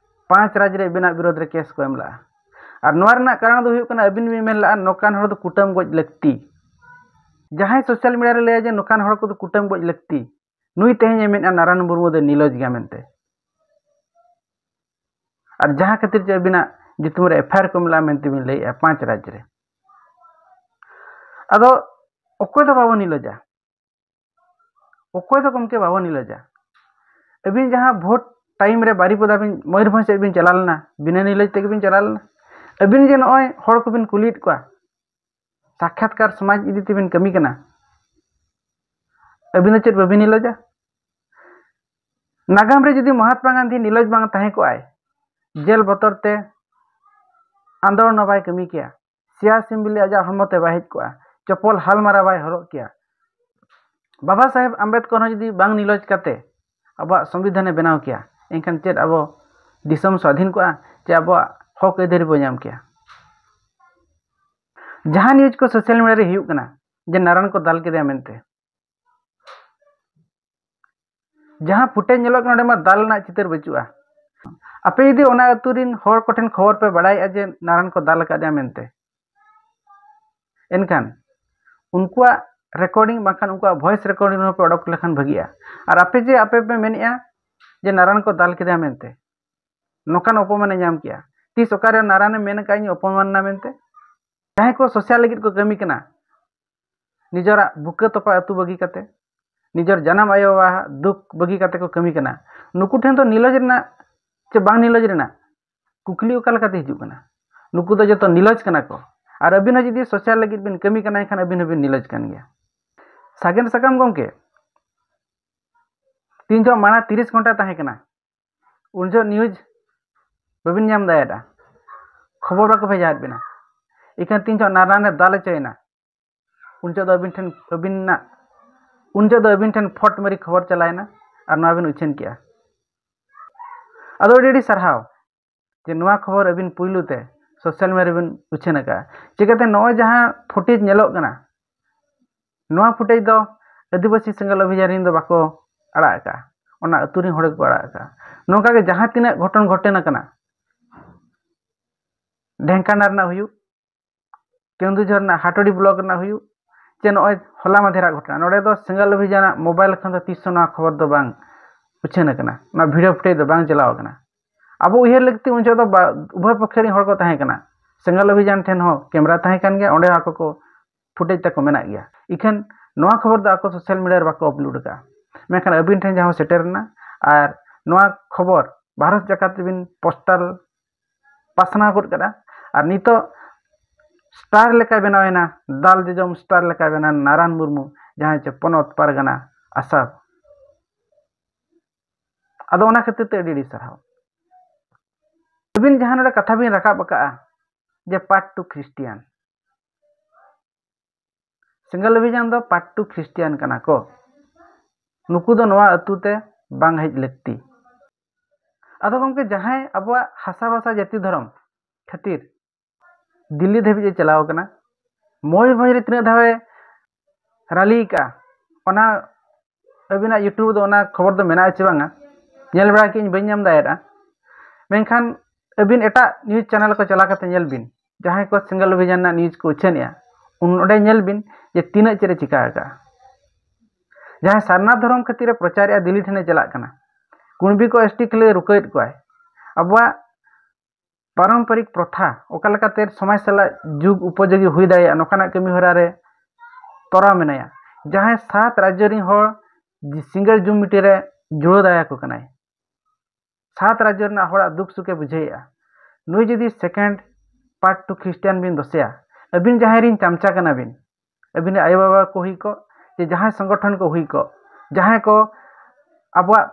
ᱯᱟᱸᱪ ᱨᱟᱡᱽ ᱨᱮ ᱟᱹᱵᱤᱱᱟᱜ ᱵᱤᱨᱳᱫᱷ ᱨᱮ ᱠᱮᱥ ᱠᱚ ᱮᱢ ᱞᱟᱜᱼᱟ᱾ ᱟᱨ ᱱᱚᱣᱟ ᱨᱮᱱᱟᱜ ᱠᱟᱨᱚᱱ ᱫᱚ ᱦᱩᱭᱩᱜ ᱠᱟᱱᱟ, ᱟᱹᱵᱤᱱ ᱵᱤᱱ ᱢᱮᱱ ᱞᱟᱜᱼᱟ ᱱᱚᱝᱠᱟᱱ ᱦᱚᱲ ᱫᱚ ᱠᱩᱴᱟᱹᱢ ᱜᱚᱡ ᱞᱟᱹᱠᱛᱤ᱾ ᱡᱟᱦᱟᱸᱭ ᱥᱳᱥᱟᱞ ᱢᱤᱰᱤᱭᱟ ᱨᱮ ᱞᱟᱹᱭᱟ ᱡᱮ ᱱᱚᱝᱠᱟᱱ ᱦᱚᱲ ᱠᱚᱫᱚ ᱠᱩᱴᱟᱹᱢ ᱜᱚᱡ ᱞᱟᱹᱠᱛᱤ, ᱱᱩᱭ ᱛᱮᱦᱮᱧ ᱮ ᱢᱮᱱᱟ ᱱᱟᱨᱟᱭᱚᱱ ᱢᱩᱨᱢᱩ ᱫᱚ ᱱᱤᱨᱞᱚᱡᱽ ᱜᱮᱭᱟ ᱢᱮᱱᱛᱮ᱾ ᱟᱨ ᱡᱟᱦᱟᱸ ᱠᱷᱟᱹᱛᱤᱨ ᱪᱮ ᱟᱹᱵᱤᱱᱟᱜ ᱧᱩᱛᱩᱢ ᱨᱮ ᱮᱯᱷ ᱟᱭ ᱟᱨ ᱠᱚ ᱮᱢ ᱞᱟᱜᱼᱟ ᱢᱮᱱᱛᱮ ᱵᱤᱱ ᱞᱟᱹᱭᱮᱜᱼᱟ ᱯᱟᱸᱪ ᱨᱟᱡᱽ ᱨᱮ᱾ ᱟᱫᱚ ᱚᱠᱚᱭ ᱫᱚ ᱵᱟᱵᱚᱱ ᱱᱤᱞᱚᱡᱟ᱾ ᱚᱠᱚᱭ ᱫᱚ ᱜᱚᱢᱠᱮ ᱵᱟᱵᱚᱱ ᱱᱤᱞᱚᱡᱟ᱾ ᱟᱹᱵᱤᱱ ᱡᱟᱦᱟᱸ ᱵᱷᱳᱴ ᱴᱟᱭᱤᱢ ᱨᱮ ᱵᱟᱨᱤᱯᱚᱫᱟ ᱵᱤᱱ, ᱢᱚᱭᱩᱨᱵᱷᱚᱸᱡᱽ ᱥᱮᱫ ᱵᱤᱱ ᱪᱟᱞᱟᱣ ᱞᱮᱱᱟ, ᱵᱤᱱᱟᱹ ᱱᱤᱞᱚᱡᱽ ᱛᱮᱜᱮ ᱵᱤᱱ ᱪᱟᱞᱟᱣ ᱞᱮᱱᱟ᱾ ᱟᱹᱵᱤᱱ ᱡᱮ ᱱᱚᱜᱼᱚᱭ ᱦᱚᱲ ᱠᱚᱵᱤᱱ ᱠᱩᱞᱤᱭᱮᱫ ᱠᱚᱣᱟ, ᱥᱟᱠᱠᱷᱟᱛᱠᱟᱨ ᱥᱚᱢᱟᱡᱽ ᱤᱫᱤ ᱛᱮᱵᱤᱱ ᱠᱟᱹᱢᱤ ᱠᱟᱱᱟ, ᱟᱹᱵᱤᱱ ᱫᱚ ᱪᱮᱫ ᱵᱟᱹᱵᱤᱱ ᱱᱤᱞᱚᱡᱟ? ᱱᱟᱜᱟᱢ ᱨᱮ ᱡᱩᱫᱤ ᱢᱚᱦᱟᱛᱢᱟ ᱜᱟᱱᱫᱷᱤ ᱱᱤᱞᱚᱡᱽ ᱵᱟᱝ ᱛᱟᱦᱮᱸ ᱠᱚᱜᱼᱟᱭ, ᱡᱮᱞ ᱵᱚᱛᱚᱨ ᱛᱮ ᱟᱱᱫᱳᱞᱚᱱ ᱦᱚᱸ ᱵᱟᱭ ᱠᱟᱹᱢᱤ ᱠᱮᱭᱟ, ᱥᱮᱭᱟ ᱥᱤᱢᱵᱤᱞᱤ ᱟᱡᱟᱜ ᱦᱚᱲᱢᱚ ᱛᱮ ᱵᱟᱭ ᱦᱮᱡ ᱠᱚᱜᱼᱟ, ᱪᱚᱯᱚᱞ ᱦᱟᱞᱢᱟᱨᱟ ᱵᱟᱭ ᱦᱚᱨᱚᱜ ᱠᱮᱭᱟ, ᱵᱟᱵᱟ ᱥᱟᱦᱮᱵᱽ ᱟᱢᱵᱮᱫᱠᱚᱨ ᱦᱚᱸ ᱡᱩᱫᱤ ᱵᱟᱝ ᱱᱤᱞᱚᱡᱽ ᱠᱟᱛᱮ ᱟᱵᱚᱣᱟᱜ ᱥᱚᱝᱵᱤᱫᱷᱟᱱᱮ ᱵᱮᱱᱟᱣ ᱠᱮᱭᱟ, ᱮᱱᱠᱷᱟᱱ ᱪᱮᱫ ᱟᱵᱚ ᱫᱤᱥᱚᱢ ᱥᱟᱹᱫᱷᱤᱱ ᱠᱚᱜᱼᱟ? ᱪᱮ ᱟᱵᱚᱣᱟᱜ ᱦᱚᱠ ᱟᱹᱭᱫᱟᱹᱨᱤ ᱵᱚ ᱧᱟᱢ ᱠᱮᱭᱟ? ᱡᱟᱦᱟᱸ ᱱᱤᱭᱩᱡᱽ ᱠᱚ ᱥᱳᱥᱟᱞ ᱢᱤᱰᱤᱭᱟ ᱨᱮ ᱦᱩᱭᱩᱜ ᱠᱟᱱᱟ ᱡᱮ ᱱᱟᱨᱟᱱ ᱠᱚ ᱫᱟᱞ ᱠᱮᱫᱮᱭᱟ ᱢᱮᱱᱛᱮ, ᱡᱟᱦᱟᱸ ᱯᱷᱩᱴᱮᱡᱽ ᱧᱮᱞᱚᱜ ᱠᱟᱱᱟ, ᱚᱸᱰᱮ ᱢᱟ ᱫᱟᱞ ᱨᱮᱱᱟᱜ ᱪᱤᱛᱟᱹᱨ ᱵᱟᱹᱪᱩᱜᱼᱟ᱾ ᱟᱯᱮ ᱡᱩᱫᱤ ᱚᱱᱟ ᱟᱹᱛᱩ ᱨᱤᱱ ᱦᱚᱲ ᱠᱚᱴᱷᱮᱱ ᱠᱷᱚᱵᱚᱨ ᱯᱮ ᱵᱟᱲᱟᱭᱮᱫᱼᱟ ᱡᱮ ᱱᱟᱨᱟᱱ ᱠᱚ ᱫᱟᱞ ᱟᱠᱟᱫᱮᱭᱟ ᱢᱮᱱᱛᱮ, ᱮᱱᱠᱷᱟᱱ ᱩᱱᱠᱩᱣᱟᱜ ᱨᱮᱠᱚᱨᱰᱤᱝ ᱵᱟᱝᱠᱷᱟᱱ ᱩᱱᱠᱩᱣᱟᱜ ᱵᱷᱚᱭᱮᱥ ᱨᱮᱠᱚᱨᱰᱤᱝ ᱦᱚᱸ ᱯᱮ ᱚᱰᱚᱠ ᱞᱮᱠᱷᱟᱱ ᱵᱷᱟᱹᱜᱤᱜᱼᱟ᱾ ᱟᱨ ᱟᱯᱮ ᱡᱮ ᱟᱯᱮ ᱯᱮ ᱢᱮᱱᱮᱫᱼᱟ ᱡᱮ ᱱᱟᱨᱟᱱ ᱠᱚ ᱫᱟᱞ ᱠᱮᱫᱮᱭᱟ ᱢᱮᱱᱛᱮ, ᱱᱚᱝᱠᱟᱱ ᱚᱯᱚᱢᱟᱱᱮ ᱧᱟᱢ ᱠᱮᱜᱼᱟ, ᱛᱤᱥ ᱚᱠᱟᱨᱮ ᱱᱟᱨᱟᱱᱮ ᱢᱮᱱ ᱟᱠᱟᱫ ᱤᱧ ᱚᱯᱚᱢᱟᱱ ᱮᱱᱟ ᱢᱮᱱᱛᱮ? ᱡᱟᱦᱟᱸᱭ ᱠᱚ ᱥᱳᱥᱟᱞ ᱞᱟᱹᱜᱤᱫ ᱠᱚ ᱠᱟᱹᱢᱤ ᱠᱟᱱᱟ, ᱱᱤᱡᱮᱨᱟᱜ ᱵᱩᱠᱟᱹ ᱛᱚᱯᱟ ᱟᱹᱛᱩ ᱵᱟᱹᱜᱤ ᱠᱟᱛᱮ, ᱱᱤᱡᱮᱨ ᱡᱟᱱᱟᱢ ᱟᱭᱳ ᱵᱟᱵᱟᱣᱟᱜ ᱫᱩᱠ ᱵᱟᱹᱜᱤ ᱠᱟᱛᱮ ᱠᱚ ᱠᱟᱹᱢᱤ ᱠᱟᱱᱟ, ᱱᱩᱠᱩ ᱴᱷᱮᱱ ᱫᱚ ᱱᱤᱞᱚᱡᱽ ᱨᱮᱱᱟᱜ ᱪᱮ ᱵᱟᱝ ᱱᱤᱞᱚᱡᱽ ᱨᱮᱱᱟᱜ ᱠᱩᱠᱞᱤ ᱚᱠᱟ ᱞᱮᱠᱟᱛᱮ ᱦᱤᱡᱩᱜ ᱠᱟᱱᱟ? ᱱᱩᱠᱩ ᱫᱚ ᱡᱚᱛᱚ ᱱᱤᱞᱚᱡᱽ ᱠᱟᱱᱟ ᱠᱚ᱾ ᱟᱨ ᱟᱹᱵᱤᱱ ᱦᱚᱸ ᱡᱩᱫᱤ ᱥᱳᱥᱟᱞ ᱞᱟᱹᱜᱤᱫ ᱵᱤᱱ ᱠᱟᱹᱢᱤ ᱠᱟᱱᱟ, ᱮᱱᱠᱷᱟᱱ ᱟᱹᱵᱤᱱ ᱦᱚᱸᱵᱤᱱ ᱱᱤᱞᱚᱡᱽ ᱠᱟᱱ ᱜᱮᱭᱟ᱾ ᱥᱟᱜᱮᱱ ᱥᱟᱠᱟᱢ ᱜᱚᱢᱠᱮ ᱛᱤᱱ ᱡᱚᱦᱚᱜ ᱢᱟᱲᱟᱝ ᱛᱤᱨᱤᱥ ᱜᱷᱚᱱᱴᱟ ᱛᱟᱦᱮᱸ ᱠᱟᱱᱟ, ᱩᱱ ᱡᱚᱦᱚᱜ ᱱᱤᱭᱩᱡᱽ ᱵᱟᱹᱵᱤᱱ ᱧᱟᱢ ᱫᱟᱲᱮᱭᱟᱫᱟ, ᱠᱷᱚᱵᱚᱨ ᱵᱟᱠᱚ ᱵᱷᱮᱡᱟᱣᱟᱫ ᱵᱤᱱᱟ᱾ ᱤᱠᱷᱟᱹᱱ ᱛᱤᱱ ᱡᱚᱦᱚᱜ ᱱᱟᱨᱟᱱᱮ ᱫᱟᱞ ᱦᱚᱪᱚᱭᱮᱱᱟ, ᱩᱱ ᱡᱚᱦᱚᱜ ᱫᱚ ᱟᱹᱵᱤᱱ ᱴᱷᱮᱱ, ᱟᱹᱵᱤᱱᱟᱜ, ᱩᱱ ᱡᱚᱦᱚᱜ ᱫᱚ ᱟᱹᱵᱤᱱ ᱴᱷᱮᱱ ᱯᱷᱚᱴ ᱢᱟᱹᱨᱤ ᱠᱷᱚᱵᱚᱨ ᱪᱟᱞᱟᱣᱮᱱᱟ ᱟᱨ ᱱᱚᱣᱟ ᱵᱤᱱ ᱩᱪᱷᱟᱹᱱ ᱠᱮᱜᱼᱟ᱾ ᱟᱫᱚ ᱟᱹᱰᱤ ᱟᱹᱰᱤ ᱥᱟᱨᱦᱟᱣ ᱡᱮ ᱱᱚᱣᱟ ᱠᱷᱚᱵᱚᱨ ᱟᱹᱵᱤᱱ ᱯᱩᱭᱞᱩ ᱛᱮ ᱥᱳᱥᱟᱞ ᱢᱤᱰᱤᱭᱟ ᱨᱮᱵᱤᱱ ᱩᱪᱷᱟᱹᱱ ᱟᱠᱟᱫᱼᱟ᱾ ᱪᱤᱠᱟᱹᱛᱮ ᱱᱚᱜᱼᱚᱭ ᱡᱟᱦᱟᱸ ᱯᱷᱩᱴᱮᱡᱽ ᱧᱮᱞᱚᱜ ᱠᱟᱱᱟ, ᱱᱚᱣᱟ ᱯᱷᱩᱴᱮᱡᱽ ᱫᱚ ᱟᱹᱫᱤᱵᱟᱹᱥᱤ ᱥᱮᱸᱜᱮᱞ ᱚᱵᱷᱤᱡᱟᱱ ᱨᱮᱱ ᱫᱚ ᱵᱟᱠᱚ ᱟᱲᱟᱜ ᱟᱠᱟᱫᱼᱟ, ᱚᱱᱟ ᱟᱹᱛᱩ ᱨᱮᱱ ᱦᱚᱲ ᱜᱮᱠᱚ ᱟᱲᱟᱜ ᱟᱠᱟᱫᱼᱟ᱾ ᱱᱚᱝᱠᱟ ᱜᱮ ᱡᱟᱦᱟᱸ ᱛᱤᱱᱟᱹᱜ ᱜᱷᱚᱴᱚᱱ ᱜᱷᱚᱴᱮᱱ ᱟᱠᱟᱱᱟ, ᱰᱷᱮᱝᱠᱟᱱᱟ ᱨᱮᱱᱟᱜ ᱦᱩᱭᱩᱜ, ᱠᱮᱸᱫᱩᱡᱷᱚᱨ ᱨᱮᱱᱟᱜ ᱦᱟᱴᱚᱲᱤ ᱵᱞᱚᱠ ᱨᱮᱱᱟᱜ ᱦᱩᱭᱩᱜ, ᱪᱮ ᱱᱚᱜᱼᱚᱭ ᱦᱚᱞᱟ ᱢᱟᱫᱷᱮᱨᱟᱜ ᱜᱷᱚᱴᱚᱱᱟ, ᱱᱚᱰᱮ ᱫᱚ ᱥᱮᱸᱜᱮᱞ ᱚᱵᱷᱤᱡᱟᱱᱟᱜ ᱢᱳᱵᱟᱭᱤᱞ ᱠᱷᱚᱱ ᱫᱚ ᱛᱤᱥ ᱦᱚᱸ ᱱᱚᱣᱟ ᱠᱷᱚᱵᱚᱨ ᱫᱚ ᱵᱟᱝ ᱩᱪᱷᱟᱹᱱ ᱟᱠᱟᱱᱟ, ᱱᱚᱣᱟ ᱵᱷᱤᱰᱤᱭᱳ ᱯᱷᱩᱴᱮᱡᱽ ᱫᱚ ᱵᱟᱝ ᱪᱟᱞᱟᱣ ᱟᱠᱟᱱᱟ᱾ ᱟᱵᱚ ᱩᱭᱦᱟᱹᱨ ᱞᱟᱹᱠᱛᱤ, ᱩᱱ ᱡᱚᱦᱚᱜ ᱫᱚ ᱵᱟ-, ᱩᱵᱷᱚᱭ ᱯᱚᱠᱠᱷᱮ ᱨᱮᱱ ᱦᱚᱲ ᱠᱚ ᱛᱟᱦᱮᱸ ᱠᱟᱱᱟ᱾ ᱥᱮᱸᱜᱮᱞ ᱚᱵᱷᱤᱡᱟᱱ ᱴᱷᱮᱱ ᱦᱚᱸ ᱠᱮᱢᱮᱨᱟ ᱛᱟᱦᱮᱸ ᱠᱟᱱ ᱜᱮᱭᱟ, ᱚᱸᱰᱮ ᱦᱚᱸ ᱟᱠᱚ ᱠᱚ ᱯᱷᱩᱴᱮᱡᱽ ᱛᱟᱠᱚ ᱢᱮᱱᱟᱜ ᱜᱮᱭᱟ᱾ ᱤᱠᱷᱟᱹᱱ ᱱᱚᱣᱟ ᱠᱷᱚᱵᱚᱨ ᱫᱚ ᱟᱠᱚ ᱥᱳᱥᱟᱞ ᱢᱤᱰᱤᱭᱟ ᱨᱮ ᱵᱟᱠᱚ ᱟᱯᱞᱳᱰ ᱟᱠᱟᱫᱼᱟ᱾ ᱢᱮᱱᱠᱷᱟᱱ ᱟᱹᱵᱤᱱ ᱴᱷᱮᱱ ᱡᱟᱦᱟᱸ ᱥᱮᱴᱮᱨ ᱮᱱᱟ, ᱟᱨ ᱱᱚᱣᱟ ᱠᱷᱚᱵᱚᱨ ᱵᱷᱟᱨᱚᱛ ᱡᱟᱠᱟᱛ ᱨᱮᱵᱤᱱ ᱯᱳᱥᱴᱟᱞ ᱯᱟᱥᱱᱟᱣ ᱜᱚᱫ ᱠᱟᱫᱟ᱾ ᱟᱨ ᱱᱤᱛᱚᱜ ᱥᱴᱟᱨ ᱞᱮᱠᱟᱭ ᱵᱮᱱᱟᱣ ᱮᱱᱟ, ᱫᱟᱞ ᱡᱚᱡᱚᱢ ᱥᱴᱟᱨ ᱞᱮᱠᱟᱭ ᱵᱮᱱᱟᱣ ᱮᱱᱟ ᱱᱟᱨᱟᱱ ᱢᱩᱨᱢᱩ, ᱡᱟᱦᱟᱸᱭ ᱪᱮ ᱯᱚᱱᱚᱛ ᱯᱟᱨᱜᱟᱱᱟ ᱟᱥᱟᱯ᱾ ᱟᱫᱚ ᱚᱱᱟ ᱠᱷᱟᱹᱛᱤᱨ ᱛᱮ ᱟᱹᱰᱤ ᱟᱹᱰᱤ ᱥᱟᱨᱦᱟᱣ᱾ ᱟᱹᱵᱤᱱ ᱡᱟᱦᱟᱸ ᱱᱚᱰᱮ ᱠᱟᱛᱷᱟ ᱵᱤᱱ ᱨᱟᱠᱟᱵ ᱟᱠᱟᱫᱼᱟ ᱡᱮ ᱯᱟᱨᱴ ᱴᱩ ᱠᱷᱨᱤᱥᱴᱤᱭᱟᱱ, ᱥᱮᱸᱜᱮᱞ ᱚᱵᱷᱤᱡᱟᱱ ᱫᱚ ᱯᱟᱨᱴ ᱴᱩ ᱠᱷᱨᱤᱥᱴᱤᱭᱟᱱ ᱠᱟᱱᱟ ᱠᱚ, ᱱᱩᱠᱩ ᱫᱚ ᱱᱚᱣᱟ ᱟᱹᱛᱩ ᱛᱮ ᱵᱟᱝ ᱦᱮᱡ ᱞᱟᱹᱠᱛᱤ᱾ ᱟᱫᱚ ᱜᱚᱢᱠᱮ, ᱡᱟᱦᱟᱸᱭ ᱟᱵᱚᱣᱟᱜ ᱦᱟᱥᱟ ᱵᱷᱟᱥᱟ ᱡᱟᱹᱛᱤ ᱫᱷᱚᱨᱚᱢ ᱠᱷᱟᱹᱛᱤᱨ ᱫᱤᱞᱞᱤ ᱫᱷᱟᱹᱵᱤᱡ ᱮ ᱪᱟᱞᱟᱣ ᱠᱟᱱᱟ, ᱢᱚᱭᱩᱨᱵᱷᱚᱸᱡᱽ ᱨᱮ ᱛᱤᱱᱟᱹᱜ ᱫᱷᱟᱣ ᱮ ᱨᱟᱞᱤ ᱟᱠᱟᱫᱼᱟ, ᱚᱱᱟ ᱟᱹᱵᱤᱱᱟᱜ ᱭᱩᱴᱩᱵᱽ ᱫᱚ ᱚᱱᱟ ᱠᱷᱚᱵᱚᱨ ᱫᱚ ᱢᱮᱱᱟᱜᱼᱟ ᱪᱮ ᱵᱟᱝᱟ, ᱧᱮᱞ ᱵᱟᱲᱟ ᱠᱮᱫ ᱟᱹᱧ, ᱵᱟᱹᱧ ᱧᱟᱢ ᱫᱟᱲᱮᱭᱟᱜᱼᱟ᱾ ᱢᱮᱱᱠᱷᱟᱱ ᱟᱹᱵᱤᱱ ᱮᱴᱟᱜ ᱱᱤᱭᱩᱡᱽ ᱪᱮᱱᱮᱞ ᱠᱚ ᱪᱟᱞᱟᱣ ᱠᱟᱛᱮ ᱧᱮᱞ ᱵᱤᱱ, ᱡᱟᱦᱟᱸᱭ ᱠᱚ ᱥᱮᱸᱜᱮᱞ ᱚᱵᱷᱤᱡᱟᱱ ᱨᱮᱱᱟᱜ ᱱᱤᱭᱩᱡᱽ ᱠᱚ ᱩᱪᱷᱟᱹᱱᱮᱜᱼᱟ, ᱩᱱ ᱚᱸᱰᱮ ᱧᱮᱞ ᱵᱤᱱ ᱡᱮ ᱛᱤᱱᱟᱹᱜ ᱪᱮᱫ ᱮ ᱪᱤᱠᱟ ᱟᱠᱟᱫᱼᱟ᱾ ᱡᱟᱦᱟᱸᱭ ᱥᱟᱨᱱᱟ ᱫᱷᱚᱨᱚᱢ ᱠᱷᱟᱹᱛᱤᱨ ᱮ ᱯᱨᱚᱪᱟᱨᱮᱜᱼᱟ, ᱫᱤᱞᱞᱤ ᱴᱷᱮᱱᱮ ᱪᱟᱞᱟᱜ ᱠᱟᱱᱟ, ᱠᱩᱬᱵᱤ ᱠᱚ ᱮᱥ ᱴᱤ ᱠᱷᱟᱹᱞᱤ ᱨᱩᱠᱟᱹᱭᱮᱫ ᱠᱚᱣᱟᱭ᱾ ᱟᱵᱚᱣᱟᱜ ᱯᱟᱨᱚᱢᱯᱚᱨᱤᱠ ᱯᱨᱚᱛᱷᱟ ᱚᱠᱟ ᱞᱮᱠᱟᱛᱮ ᱥᱚᱢᱟᱡᱽ ᱥᱟᱞᱟᱜ ᱡᱩᱜᱽ ᱩᱯᱚᱡᱳᱜᱤ ᱦᱩᱭ ᱫᱟᱲᱮᱭᱟᱜᱼᱟ, ᱱᱚᱝᱠᱟᱱᱟᱜ ᱠᱟᱹᱢᱤ ᱦᱚᱨᱟ ᱨᱮ ᱛᱚᱨᱟᱣ ᱢᱮᱱᱟᱭᱟ᱾ ᱡᱟᱦᱟᱸᱭ ᱥᱟᱛ ᱨᱟᱡᱽᱡᱚ ᱨᱤᱱ ᱦᱚᱲ ᱥᱤᱸᱜᱟᱹᱲ ᱡᱩᱢ ᱢᱤᱴᱤᱝ ᱨᱮ ᱡᱩᱲᱟᱹᱣ ᱫᱟᱲᱮᱭᱟᱠᱚ ᱠᱟᱱᱟᱭ, ᱥᱟᱛ ᱨᱟᱡᱽᱡᱚ ᱨᱮᱱᱟᱜ ᱦᱚᱲᱟᱜ ᱫᱩᱠ ᱥᱩᱠᱮ ᱵᱩᱡᱷᱟᱹᱣᱮᱫᱼᱟ᱾ ᱱᱩᱭ ᱡᱩᱫᱤ ᱥᱮᱠᱮᱱᱰ ᱯᱟᱨᱴ ᱴᱩ ᱠᱷᱨᱤᱥᱴᱤᱭᱟᱱ ᱵᱤᱱ ᱫᱚᱥᱮᱭᱟ, ᱟᱹᱵᱤᱱ ᱡᱟᱦᱟᱸᱭ ᱨᱤᱱ ᱪᱟᱢᱪᱟ ᱠᱟᱱᱟ ᱵᱤᱱ, ᱟᱹᱵᱤᱱ ᱨᱮᱱ ᱟᱭᱳᱼᱵᱟᱵᱟ ᱠᱚ ᱦᱩᱭ ᱠᱚᱜ, ᱡᱮ ᱡᱟᱦᱟᱸᱭ ᱥᱚᱝᱜᱚᱴᱷᱚᱱ ᱠᱚ ᱦᱩᱭ ᱠᱚᱜ, ᱡᱟᱦᱟᱸᱭ ᱠᱚ ᱟᱵᱚᱣᱟᱜ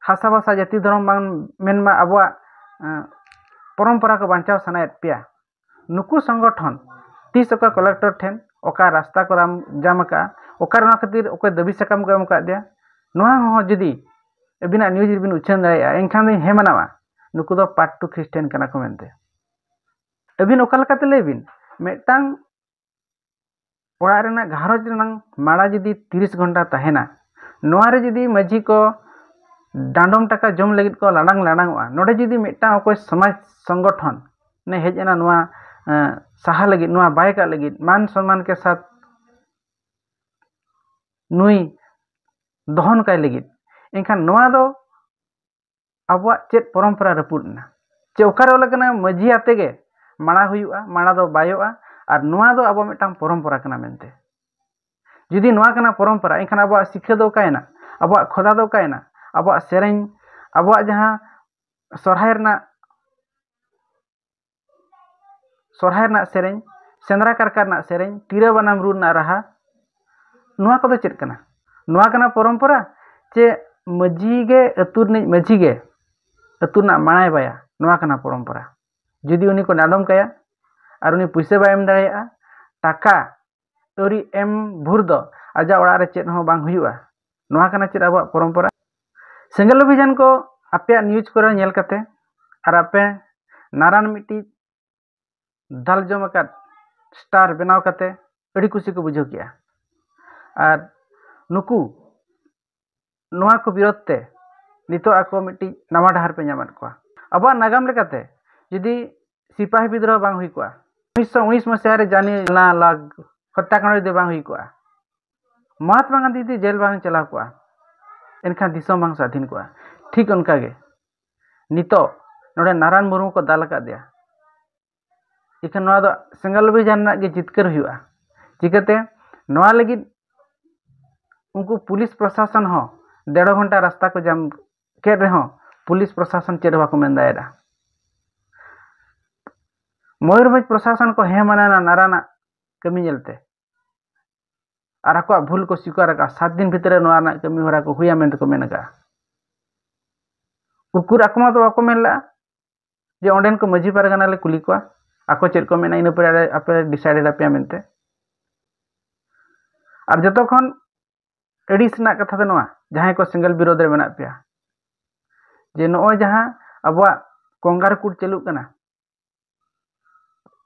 ᱦᱟᱥᱟ ᱵᱷᱟᱥᱟ ᱡᱟᱹᱛᱤ ᱫᱷᱚᱨᱚᱢ ᱵᱟᱝ ᱢᱮᱱᱢᱟ, ᱟᱵᱚᱣᱟᱜ, ᱮᱸ, ᱯᱚᱨᱚᱢᱯᱚᱨᱟ ᱠᱚ ᱵᱟᱧᱪᱟᱣ ᱥᱟᱱᱟᱭᱮᱫ ᱯᱮᱭᱟ, ᱱᱩᱠᱩ ᱥᱚᱝᱜᱚᱴᱷᱚᱱ ᱛᱤᱥ ᱚᱠᱟ ᱠᱚᱞᱮᱠᱴᱚᱨ ᱴᱷᱮᱱ ᱚᱠᱟ ᱨᱟᱥᱛᱟ ᱠᱚ ᱨᱟᱢ ᱡᱟᱢ ᱟᱠᱟᱫᱼᱟ, ᱚᱠᱟᱨᱮ ᱚᱱᱟ ᱠᱷᱟᱹᱛᱤᱨ ᱚᱠᱚᱭ ᱫᱟᱹᱵᱤ ᱥᱟᱠᱟᱢ ᱠᱚ ᱮᱢ ᱟᱠᱟᱫ ᱫᱮᱭᱟ, ᱱᱚᱣᱟ ᱦᱚᱸ ᱡᱩᱫᱤ ᱟᱹᱵᱤᱱᱟᱜ ᱱᱤᱭᱩᱡᱽ ᱨᱮᱵᱤᱱ ᱩᱪᱷᱟᱹᱱ ᱫᱟᱲᱮᱭᱟᱜᱼᱟ, ᱮᱱᱠᱷᱟᱱ ᱫᱚᱧ ᱦᱮᱸ ᱢᱟᱱᱟᱣᱟ ᱱᱩᱠᱩ ᱫᱚ ᱯᱟᱨᱴ ᱴᱩ ᱠᱷᱨᱤᱥᱴᱤᱭᱟᱱ ᱠᱟᱱᱟ ᱠᱚ ᱢᱮᱱᱛᱮ᱾ ᱟᱹᱵᱤᱱ ᱚᱠᱟ ᱞᱮᱠᱟᱛᱮ ᱞᱟᱹᱭ ᱵᱤᱱ, ᱢᱤᱫᱴᱟᱝ ᱚᱲᱟᱜ ᱨᱮᱱᱟᱜ ᱜᱷᱟᱨᱚᱸᱡᱽ ᱨᱮᱱᱟᱜ ᱢᱟᱲᱟ ᱡᱩᱫᱤ ᱛᱤᱨᱤᱥ ᱜᱷᱚᱱᱴᱟ ᱛᱟᱦᱮᱱᱟ, ᱱᱚᱣᱟ ᱨᱮ ᱡᱩᱫᱤ ᱢᱟᱹᱡᱷᱤ ᱠᱚ ᱰᱟᱸᱰᱚᱢ ᱴᱟᱠᱟ ᱡᱚᱢ ᱞᱟᱹᱜᱤᱫ ᱠᱚ ᱞᱟᱲᱟᱝ ᱞᱟᱲᱟᱝᱚᱜᱼᱟ, ᱱᱚᱰᱮ ᱡᱩᱫᱤ ᱢᱤᱫᱴᱟᱝ ᱚᱠᱚᱭ ᱥᱚᱢᱟᱡᱽ ᱥᱚᱝᱜᱚᱴᱷᱚᱱ ᱱᱮ ᱦᱮᱡ ᱮᱱᱟ ᱱᱚᱣᱟ, ᱮᱸ, ᱥᱟᱦᱟ ᱞᱟᱹᱜᱤᱫ, ᱱᱚᱣᱟ ᱵᱟᱭ ᱠᱟᱜ ᱞᱟᱹᱜᱤᱫ, ᱢᱟᱱ ᱥᱚᱱᱢᱟᱱ ᱠᱮ ᱥᱟᱛ ᱱᱩᱭ ᱫᱚᱦᱚᱱ ᱠᱟᱭ ᱞᱟᱹᱜᱤᱫ, ᱮᱱᱠᱷᱟᱱ ᱱᱚᱣᱟ ᱫᱚ ᱟᱵᱚᱣᱟᱜ ᱪᱮᱫ ᱯᱚᱨᱚᱢᱯᱚᱨᱟ ᱨᱟᱹᱯᱩᱫ ᱮᱱᱟ? ᱪᱮ ᱚᱠᱟᱨᱮ ᱚᱞ ᱟᱠᱟᱱᱟ ᱢᱟᱹᱡᱷᱤ ᱟᱛᱮ ᱜᱮ ᱢᱟᱲᱟ ᱦᱩᱭᱩᱜᱼᱟ, ᱢᱟᱲᱟ ᱫᱚ ᱵᱟᱭᱚᱜᱼᱟ? ᱟᱨ ᱱᱚᱣᱟ ᱫᱚ ᱟᱵᱚᱣᱟᱜ ᱢᱤᱫᱴᱟᱝ ᱯᱚᱨᱚᱢᱯᱚᱨᱟ ᱠᱟᱱᱟ ᱢᱮᱱᱛᱮ᱾ ᱡᱩᱫᱤ ᱱᱚᱣᱟ ᱠᱟᱱᱟ ᱯᱚᱨᱚᱢᱯᱚᱨᱟ, ᱮᱱᱠᱷᱟᱱ ᱟᱵᱚᱣᱟᱜ ᱥᱤᱠᱷᱟᱹ ᱫᱚ ᱚᱠᱟᱭᱮᱱᱟ? ᱟᱵᱚᱣᱟᱜ ᱠᱷᱚᱫᱟ ᱫᱚ ᱚᱠᱟᱭᱮᱱᱟ? ᱟᱵᱚᱣᱟᱜ ᱥᱮᱨᱮᱧ, ᱟᱵᱚᱣᱟᱜ ᱡᱟᱦᱟᱸ ᱥᱚᱨᱦᱟᱭ ᱨᱮᱱᱟᱜ, ᱥᱚᱨᱦᱟᱭ ᱨᱮᱱᱟᱜ ᱥᱮᱨᱮᱧ, ᱥᱮᱸᱫᱽᱨᱟ ᱠᱟᱨᱠᱟ ᱨᱮᱱᱟᱜ ᱥᱮᱨᱮᱧ, ᱛᱤᱨᱟᱹ ᱵᱟᱱᱟᱢ ᱨᱩ ᱨᱮᱱᱟᱜ ᱨᱟᱦᱟ, ᱱᱚᱣᱟ ᱠᱚᱫᱚ ᱪᱮᱫ ᱠᱟᱱᱟ? ᱱᱚᱣᱟ ᱠᱟᱱᱟ ᱯᱚᱨᱚᱢᱯᱚᱨᱟ? ᱪᱮ ᱢᱟᱹᱡᱷᱤ ᱜᱮ, ᱟᱹᱛᱩ ᱨᱤᱱᱤᱡ ᱢᱟᱹᱡᱷᱤ ᱜᱮ ᱟᱹᱛᱩ ᱨᱮᱱᱟᱜ ᱢᱟᱲᱟᱭ ᱵᱟᱭᱟ? ᱱᱚᱣᱟ ᱠᱟᱱᱟ ᱯᱚᱨᱚᱢᱯᱚᱨᱟ᱾ ᱡᱩᱫᱤ ᱩᱱᱤ ᱠᱚ ᱱᱟᱫᱚᱢ ᱠᱟᱭᱟ ᱟᱨ ᱩᱱᱤ ᱯᱩᱭᱥᱟᱹ ᱵᱟᱭ ᱮᱢ ᱫᱟᱲᱮᱭᱟᱜᱼᱟ, ᱴᱟᱠᱟ ᱟᱹᱣᱨᱤ ᱮᱢ ᱵᱷᱳᱨ ᱫᱚ ᱟᱡᱟᱜ ᱚᱲᱟᱜ ᱨᱮ ᱪᱮᱫ ᱦᱚᱸ ᱵᱟᱝ ᱦᱩᱭᱩᱜᱼᱟ᱾ ᱱᱚᱣᱟ ᱠᱟᱱᱟ ᱪᱮᱫ ᱟᱵᱚᱣᱟᱜ ᱯᱚᱨᱚᱢᱯᱚᱨᱟ? ᱥᱮᱸᱜᱮᱞ ᱚᱵᱷᱤᱡᱟᱱ ᱠᱚ ᱟᱯᱮᱭᱟᱜ ᱱᱤᱭᱩᱡᱽ ᱠᱚᱨᱮ ᱧᱮᱞ ᱠᱟᱛᱮ ᱟᱨ ᱟᱯᱮ ᱱᱟᱨᱟᱱ ᱢᱤᱫᱴᱤᱡ ᱫᱟᱞ ᱡᱚᱢ ᱟᱠᱟᱫ ᱥᱴᱟᱨ ᱵᱮᱱᱟᱣ ᱠᱟᱛᱮ ᱟᱹᱰᱤ ᱠᱩᱥᱤ ᱠᱚ ᱵᱩᱡᱷᱟᱹᱣ ᱠᱮᱜᱼᱟ᱾ ᱟᱨ ᱱᱩᱠᱩ ᱱᱚᱣᱟ ᱠᱚ ᱵᱤᱨᱳᱫᱷ ᱛᱮ ᱱᱤᱛᱚᱜ ᱟᱠᱚ ᱢᱤᱫᱴᱤᱡ ᱱᱟᱣᱟ ᱰᱟᱦᱟᱨ ᱯᱮ ᱧᱟᱢᱟᱫ ᱠᱚᱣᱟ᱾ ᱟᱵᱚᱣᱟᱜ ᱱᱟᱜᱟᱢ ᱞᱮᱠᱟᱛᱮ ᱡᱩᱫᱤ ᱥᱤᱯᱟᱦᱤ ᱵᱤᱫᱽᱨᱳᱦᱚ ᱵᱟᱝ ᱦᱩᱭ ᱠᱚᱜᱼᱟ, ᱩᱱᱤᱥᱥᱚ ᱩᱱᱤᱥ ᱢᱟᱥᱤᱦᱟ ᱨᱮ ᱡᱟᱱᱤ ᱞᱟ ᱞᱟᱜ ᱦᱚᱛᱛᱟᱠᱟᱸᱰ ᱡᱩᱫᱤ ᱵᱟᱝ ᱦᱩᱭ ᱠᱚᱜᱼᱟ, ᱢᱚᱦᱟᱛᱢᱟ ᱜᱟᱱᱫᱷᱤ ᱡᱩᱫᱤ ᱡᱮᱞ ᱵᱟᱝ ᱪᱟᱞᱟᱣ ᱠᱚᱜᱼᱟ, ᱮᱱᱠᱷᱟᱱ ᱫᱤᱥᱚᱢ ᱵᱟᱝ ᱥᱟᱫᱷᱤᱱ ᱠᱚᱜᱼᱟ᱾ ᱴᱷᱤᱠ ᱚᱱᱠᱟ ᱜᱮ ᱱᱤᱛᱚᱜ ᱱᱚᱰᱮ ᱱᱟᱨᱟᱱ ᱢᱩᱨᱢᱩ ᱠᱚ ᱫᱟᱞ ᱟᱠᱟᱫᱮᱭᱟ᱾ ᱤᱠᱷᱟᱹᱱ ᱱᱚᱣᱟ ᱫᱚ ᱥᱮᱸᱜᱮᱞ ᱚᱵᱷᱤᱡᱟᱱ ᱨᱮᱱᱟᱜ ᱜᱮ ᱡᱤᱛᱠᱟᱹᱨ ᱦᱩᱭᱩᱜᱼᱟ᱾ ᱪᱤᱠᱟᱹᱛᱮ? ᱱᱚᱣᱟ ᱞᱟᱹᱜᱤᱫ ᱩᱱᱠᱩ ᱯᱩᱞᱤᱥ ᱯᱨᱚᱥᱟᱥᱚᱱ ᱦᱚᱸ ᱰᱮᱲ ᱜᱷᱚᱱᱴᱟ ᱨᱟᱥᱛᱟ ᱠᱚ ᱡᱟᱢ ᱠᱮᱫ ᱨᱮᱦᱚᱸ ᱯᱩᱞᱤᱥ ᱯᱨᱚᱥᱟᱥᱚᱱ ᱪᱮᱫ ᱦᱚᱸ ᱵᱟᱠᱚ ᱢᱮᱱ ᱫᱟᱲᱮᱭᱟᱫᱟ᱾ ᱢᱚᱭᱩᱨᱵᱷᱚᱸᱡᱽ ᱯᱨᱚᱥᱟᱥᱚᱱ ᱠᱚ ᱦᱮᱸ ᱢᱟᱱᱟᱣᱮᱱᱟ ᱱᱟᱨᱟᱱᱟᱜ ᱠᱟᱹᱢᱤ ᱧᱮᱞᱛᱮ ᱟᱨ ᱟᱠᱚᱣᱟᱜ ᱵᱷᱩᱞ ᱠᱚ ᱥᱤᱠᱟᱨ ᱟᱠᱟᱫᱼᱟ᱾ ᱥᱟᱛ ᱫᱤᱱ ᱵᱷᱤᱛᱨᱤ ᱨᱮ ᱱᱚᱣᱟ ᱨᱮᱱᱟᱜ ᱠᱟᱹᱢᱤ ᱦᱚᱨᱟ ᱠᱚ ᱦᱩᱭᱟ ᱢᱮᱱᱛᱮ ᱠᱚ ᱢᱮᱱ ᱟᱠᱟᱫᱼᱟ᱾ ᱩᱠᱩᱨ ᱟᱠᱚ ᱢᱟ ᱫᱚ ᱵᱟᱠᱚ ᱢᱮᱱ ᱞᱮᱫᱼᱟ ᱡᱮ ᱚᱸᱰᱮᱱ ᱠᱚ ᱢᱟᱹᱡᱷᱤ ᱯᱟᱨᱜᱟᱱᱟ ᱞᱮ ᱠᱩᱞᱤ ᱠᱚᱣᱟ, ᱟᱠᱚ ᱪᱮᱫ ᱠᱚ ᱢᱮᱱᱟ, ᱤᱱᱟᱹ ᱯᱚᱨᱮ ᱟᱯᱮ ᱰᱤᱥᱟᱭᱤᱰ ᱟᱯᱮᱭᱟ ᱢᱮᱱᱛᱮ᱾ ᱟᱨ ᱡᱚᱛᱚ ᱠᱷᱚᱱ ᱟᱹᱲᱤᱥ ᱨᱮᱱᱟᱜ ᱠᱟᱛᱷᱟ ᱫᱚ ᱱᱚᱣᱟ, ᱡᱟᱦᱟᱸᱭ ᱠᱚ ᱥᱮᱸᱜᱮᱞ ᱵᱤᱨᱳᱫᱷ ᱨᱮ ᱢᱮᱱᱟᱜ ᱯᱮᱭᱟ, ᱡᱮ ᱱᱚᱜᱼᱚᱭ ᱡᱟᱦᱟᱸ ᱟᱵᱚᱣᱟᱜ ᱠᱚᱝᱜᱟᱨ ᱠᱳᱰ ᱪᱟᱹᱞᱩᱜ ᱠᱟᱱᱟ,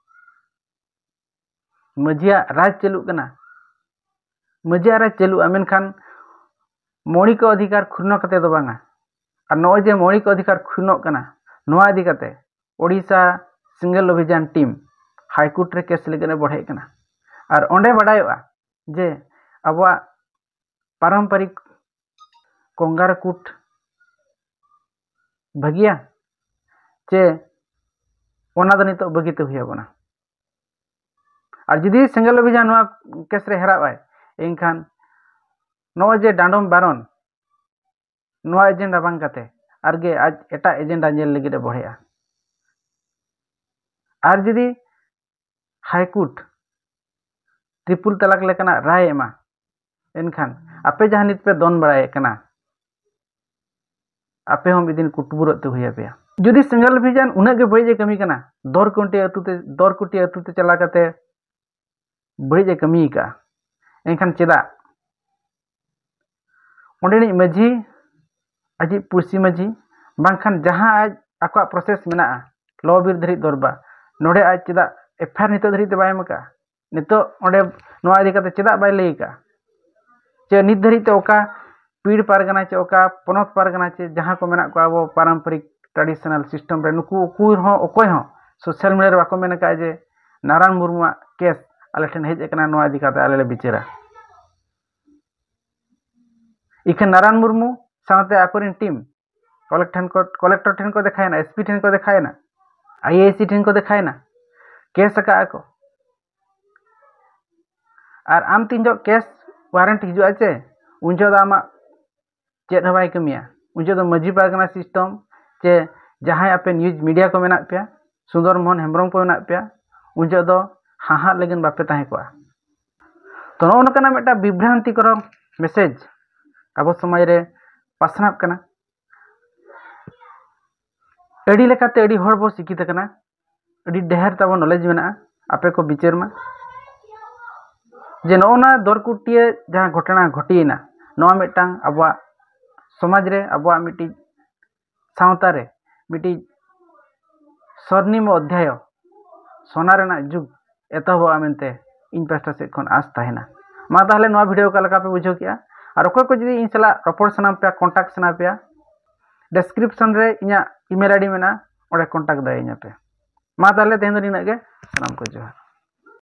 ᱢᱟᱹᱡᱷᱤᱭᱟᱜ ᱨᱟᱡᱽ ᱪᱟᱹᱞᱩᱜ ᱠᱟᱱᱟ, ᱢᱟᱹᱡᱷᱤᱭᱟᱜ ᱨᱟᱡᱽ ᱪᱟᱹᱞᱩᱜᱼᱟ, ᱢᱮᱱᱠᱷᱟᱱ ᱢᱳᱣᱲᱤᱠ ᱚᱫᱷᱤᱠᱟᱨ ᱠᱷᱩᱨᱱᱚ ᱠᱟᱛᱮ ᱫᱚ ᱵᱟᱝᱟ᱾ ᱟᱨ ᱱᱚᱜᱼᱚᱭ ᱡᱮ ᱢᱳᱣᱲᱤᱠ ᱚᱫᱷᱤᱠᱟᱨ ᱠᱷᱩᱨᱱᱚᱜ ᱠᱟᱱᱟ, ᱱᱚᱣᱟ ᱤᱫᱤ ᱠᱟᱛᱮ ᱳᱰᱤᱥᱟ ᱥᱮᱸᱜᱮᱞ ᱚᱵᱷᱤᱡᱟᱱ ᱴᱤᱢ ᱦᱟᱭᱠᱳᱨᱴ ᱨᱮ ᱠᱮᱥ ᱞᱟᱹᱜᱤᱫ ᱮ ᱵᱚᱲᱦᱮᱜ ᱠᱟᱱᱟ᱾ ᱟᱨ ᱚᱸᱰᱮ ᱵᱟᱰᱟᱭᱚᱜᱼᱟ ᱡᱮ ᱟᱵᱚᱣᱟᱜ ᱯᱟᱨᱚᱢᱯᱚᱨᱤᱠ ᱠᱚᱝᱜᱟᱨ ᱠᱳᱰ ᱵᱷᱟᱹᱜᱤᱭᱟ ᱪᱮ ᱚᱱᱟ ᱫᱚ ᱱᱤᱛᱚᱜ ᱵᱟᱹᱜᱤ ᱛᱮ ᱦᱩᱭ ᱟᱵᱚᱱᱟ᱾ ᱟᱨ ᱡᱩᱫᱤ ᱥᱮᱸᱜᱮᱞ ᱚᱵᱷᱤᱡᱟᱱ ᱱᱚᱣᱟ ᱠᱮᱥ ᱨᱮ ᱦᱮᱨᱟᱜ ᱟᱭ, ᱮᱱᱠᱷᱟᱱ ᱱᱚᱜᱼᱚᱭ ᱡᱮ ᱰᱟᱸᱰᱚᱢ ᱵᱟᱨᱚᱱ, ᱱᱚᱣᱟ ᱮᱡᱮᱱᱰᱟ ᱵᱟᱝ ᱠᱟᱛᱮ ᱟᱨᱜᱮ ᱟᱡ ᱮᱴᱟᱜ ᱮᱡᱮᱱᱰᱟ ᱧᱮᱞ ᱞᱟᱹᱜᱤᱫ ᱮ ᱵᱚᱲᱦᱮᱜᱼᱟ᱾ ᱟᱨ ᱡᱩᱫᱤ ᱦᱟᱭᱠᱳᱨᱴ ᱴᱨᱤᱯᱩᱞ ᱛᱟᱞᱟᱠ ᱞᱮᱠᱟᱱᱟᱜ ᱨᱟᱭ ᱮ ᱮᱢᱟ, ᱮᱱᱠᱷᱟᱱ ᱟᱯᱮ ᱡᱟᱦᱟᱸ ᱱᱤᱛ ᱯᱮ ᱫᱚᱱ ᱵᱟᱲᱟᱭᱮᱫ ᱠᱟᱱᱟ, ᱟᱯᱮ ᱦᱚᱸ ᱢᱤᱫ ᱫᱤᱱ ᱠᱩᱴᱵᱩᱨᱚᱜ ᱛᱮ ᱦᱩᱭ ᱟᱯᱮᱭᱟ᱾ ᱡᱩᱫᱤ ᱥᱮᱸᱜᱮᱞ ᱚᱵᱷᱤᱡᱟᱱ ᱩᱱᱟᱹᱜ ᱜᱮ ᱵᱟᱹᱲᱤᱡ ᱮ ᱠᱟᱹᱢᱤ ᱠᱟᱱᱟ, ᱫᱚᱨ ᱠᱩᱴᱤ ᱟᱹᱛᱩ ᱛᱮ, ᱫᱚᱨ ᱠᱩᱴᱤ ᱟᱹᱛᱩ ᱛᱮ ᱪᱟᱞᱟᱣ ᱠᱟᱛᱮ ᱵᱟᱹᱲᱤᱡ ᱮ ᱠᱟᱹᱢᱤ ᱟᱠᱟᱫᱼᱟ, ᱮᱱᱠᱷᱟᱱ ᱪᱮᱫᱟᱜ ᱚᱸᱰᱮᱱᱤᱡ ᱢᱟᱹᱡᱷᱤ, ᱟᱡᱤᱡ ᱯᱩᱲᱥᱤ ᱢᱟᱹᱡᱷᱤ, ᱵᱟᱝᱠᱷᱟᱱ ᱡᱟᱦᱟᱸ ᱟᱡ ᱟᱠᱚᱣᱟᱜ ᱯᱨᱚᱥᱮᱥ ᱢᱮᱱᱟᱜᱼᱟ, ᱞᱚ ᱵᱤᱨ ᱫᱷᱟᱹᱨᱤᱡ ᱫᱚᱨ ᱵᱟ, ᱱᱚᱰᱮ ᱟᱡ ᱪᱮᱫᱟᱜ ᱮᱯᱷ ᱟᱭ ᱟᱨ ᱱᱤᱛᱚᱜ ᱫᱷᱟᱹᱨᱤᱡ ᱛᱮ ᱵᱟᱭ ᱮᱢ ᱟᱠᱟᱫᱼᱟ? ᱱᱤᱛᱚᱜ ᱚᱸᱰᱮ ᱱᱚᱣᱟ ᱤᱫᱤ ᱠᱟᱛᱮ ᱪᱮᱫᱟᱜ ᱵᱟᱭ ᱞᱟᱹᱭ ᱟᱠᱟᱫᱼᱟ? ᱪᱮ ᱱᱤᱛ ᱫᱷᱟᱹᱨᱤᱡ ᱛᱮ ᱚᱠᱟ ᱯᱤᱲ ᱯᱟᱨᱜᱟᱱᱟ ᱪᱮ ᱚᱠᱟ ᱯᱚᱱᱚᱛ ᱯᱟᱨᱜᱟᱱᱟ ᱪᱮ ᱡᱟᱦᱟᱸ ᱠᱚ ᱢᱮᱱᱟᱜ ᱠᱚᱣᱟ ᱟᱵᱚ ᱯᱟᱨᱚᱢᱯᱚᱨᱤᱠ ᱴᱨᱟᱰᱤᱥᱚᱱᱟᱞ ᱥᱤᱥᱴᱮᱢ ᱨᱮ, ᱱᱩᱠᱩ ᱩᱠᱩ ᱦᱚᱸ ᱚᱠᱚᱭ ᱦᱚᱸ ᱥᱳᱥᱟᱞ ᱢᱤᱰᱤᱭᱟ ᱨᱮ ᱵᱟᱠᱚ ᱢᱮᱱ ᱟᱠᱟᱫᱼᱟ ᱡᱮ ᱱᱟᱨᱟᱱ ᱢᱩᱨᱢᱩᱣᱟᱜ ᱠᱮᱥ ᱟᱞᱮ ᱴᱷᱮᱱ ᱦᱮᱡ ᱟᱠᱟᱱᱟ, ᱱᱚᱣᱟ ᱤᱫᱤ ᱠᱟᱛᱮ ᱟᱞᱮ ᱞᱮ ᱵᱤᱪᱟᱹᱨᱟ᱾ ᱤᱠᱷᱟᱹᱱ ᱱᱟᱨᱟᱱ ᱢᱩᱨᱢᱩ ᱥᱟᱶᱛᱮ ᱟᱠᱚᱨᱮᱱ ᱴᱤᱢ ᱠᱚᱞᱮᱠᱴ ᱴᱷᱮᱱ ᱠᱚ, ᱠᱚᱞᱮᱠᱴᱚᱨ ᱴᱷᱮᱱ ᱠᱚ ᱫᱮᱠᱷᱟᱭᱮᱱᱟ, ᱮᱥ ᱯᱤ ᱴᱷᱮᱱ ᱠᱚ ᱫᱮᱠᱷᱟᱭᱮᱱᱟ, ᱟᱭ ᱟᱭ ᱥᱤ ᱴᱷᱮᱱ ᱠᱚ ᱫᱮᱠᱷᱟᱭᱮᱱᱟ, ᱠᱮᱥ ᱟᱠᱟᱫᱼᱟ ᱠᱚ᱾ ᱟᱨ ᱟᱢ ᱛᱤᱱ ᱡᱚᱦᱚᱜ ᱠᱮᱥ ᱣᱟᱨᱮᱱᱴ ᱦᱤᱡᱩᱜᱼᱟ ᱪᱮ, ᱩᱱ ᱡᱚᱦᱚᱜ ᱫᱚ ᱟᱢᱟᱜ ᱪᱮᱫ ᱦᱚᱸ ᱵᱟᱭ ᱠᱟᱹᱢᱤᱭᱟ᱾ ᱩᱱ ᱡᱚᱦᱚᱜ ᱫᱚ ᱢᱟᱹᱡᱷᱤ ᱯᱟᱨᱜᱟᱱᱟ ᱥᱤᱥᱴᱮᱢ ᱪᱮ ᱡᱟᱦᱟᱸᱭ ᱟᱯᱮ ᱱᱤᱭᱩᱡᱽ ᱢᱤᱰᱤᱭᱟ ᱠᱚ ᱢᱮᱱᱟᱜ ᱯᱮᱭᱟ, ᱥᱩᱱᱫᱚᱨ ᱢᱳᱦᱚᱱ ᱦᱮᱢᱵᱨᱚᱢ ᱠᱚ ᱢᱮᱱᱟᱜ ᱯᱮᱭᱟ, ᱩᱱ ᱡᱚᱦᱚᱜ ᱫᱚ ᱦᱟᱦᱟᱜ ᱞᱟᱹᱜᱤᱫ ᱵᱟᱯᱮ ᱛᱟᱦᱮᱸ ᱠᱚᱜᱼᱟ᱾ ᱛᱚ, ᱱᱚᱜᱼᱚ ᱱᱚᱝᱠᱟᱱᱟᱜ ᱢᱤᱫᱴᱟᱝ ᱵᱤᱵᱷᱨᱟᱱᱛᱤᱠᱚᱨᱚ ᱢᱮᱥᱮᱡᱽ ᱟᱵᱚ ᱥᱚᱢᱟᱡᱽ ᱨᱮ ᱯᱟᱥᱱᱟᱜ ᱠᱟᱱᱟ᱾ ᱟᱹᱰᱤ ᱞᱮᱠᱟᱛᱮ ᱟᱹᱰᱤ ᱦᱚᱲ ᱵᱚ ᱥᱤᱠᱷᱤᱛ ᱟᱠᱟᱱᱟ, ᱟᱹᱰᱤ ᱰᱷᱮᱨ ᱛᱟᱵᱚ ᱱᱚᱞᱮᱡᱽ ᱢᱮᱱᱟᱜᱼᱟ᱾ ᱟᱯᱮ ᱠᱚ ᱵᱤᱪᱟᱹᱨ ᱢᱟ ᱡᱮ ᱱᱚᱜᱼᱚ ᱱᱟ ᱫᱚᱨᱠᱩᱴᱤᱭᱟᱹ ᱡᱟᱦᱟᱸ ᱜᱷᱚᱴᱚᱱᱟ ᱜᱷᱚᱴᱤᱭᱮᱱᱟ, ᱱᱚᱣᱟ ᱢᱤᱫᱴᱟᱝ ᱟᱵᱚᱣᱟᱜ ᱥᱚᱢᱟᱡᱽ ᱨᱮ, ᱟᱵᱚᱣᱟᱜ ᱢᱤᱫᱴᱤᱡ ᱥᱟᱶᱛᱟ ᱨᱮ ᱢᱤᱫᱴᱤᱡ ᱥᱚᱨᱱᱤᱢ ᱚᱫᱷᱭᱟᱭᱚ, ᱥᱚᱱᱟ ᱨᱮᱱᱟᱜ ᱡᱩᱜᱽ ᱮᱛᱚᱦᱚᱵᱚᱜᱼᱟ ᱢᱮᱱᱛᱮ ᱤᱧ ᱯᱟᱥᱴᱟ ᱥᱮᱫ ᱠᱷᱚᱱ ᱟᱸᱥ ᱛᱟᱦᱮᱱᱟ᱾ ᱢᱟ ᱛᱟᱦᱚᱞᱮ ᱱᱚᱣᱟ ᱵᱷᱤᱰᱤᱭᱳ ᱚᱠᱟ ᱞᱮᱠᱟ ᱯᱮ ᱵᱩᱡᱷᱟᱹᱣ ᱠᱮᱜᱼᱟ? ᱟᱨ ᱚᱠᱚᱭ ᱠᱚ ᱡᱩᱫᱤ ᱤᱧ ᱥᱟᱞᱟᱜ ᱨᱚᱯᱚᱲ ᱥᱟᱱᱟ ᱯᱮᱭᱟ, ᱠᱚᱱᱴᱟᱠᱴ ᱥᱟᱱᱟ ᱯᱮᱭᱟ, ᱰᱮᱥᱠᱨᱤᱯᱥᱚᱱ ᱨᱮ ᱤᱧᱟᱹᱜ ᱤᱢᱮᱞ ᱟᱭ ᱰᱤ ᱢᱮᱱᱟᱜᱼᱟ, ᱚᱸᱰᱮ ᱠᱚᱱᱴᱟᱠᱴ ᱫᱟᱲᱮᱭᱟᱹᱧᱟ ᱯᱮ᱾ ᱢᱟ ᱛᱟᱦᱚᱞᱮ ᱛᱮᱦᱮᱧ ᱫᱚ ᱱᱤᱱᱟᱹᱜ ᱜᱮ, ᱥᱟᱱᱟᱢ ᱠᱚ ᱡᱚᱦᱟᱨ᱾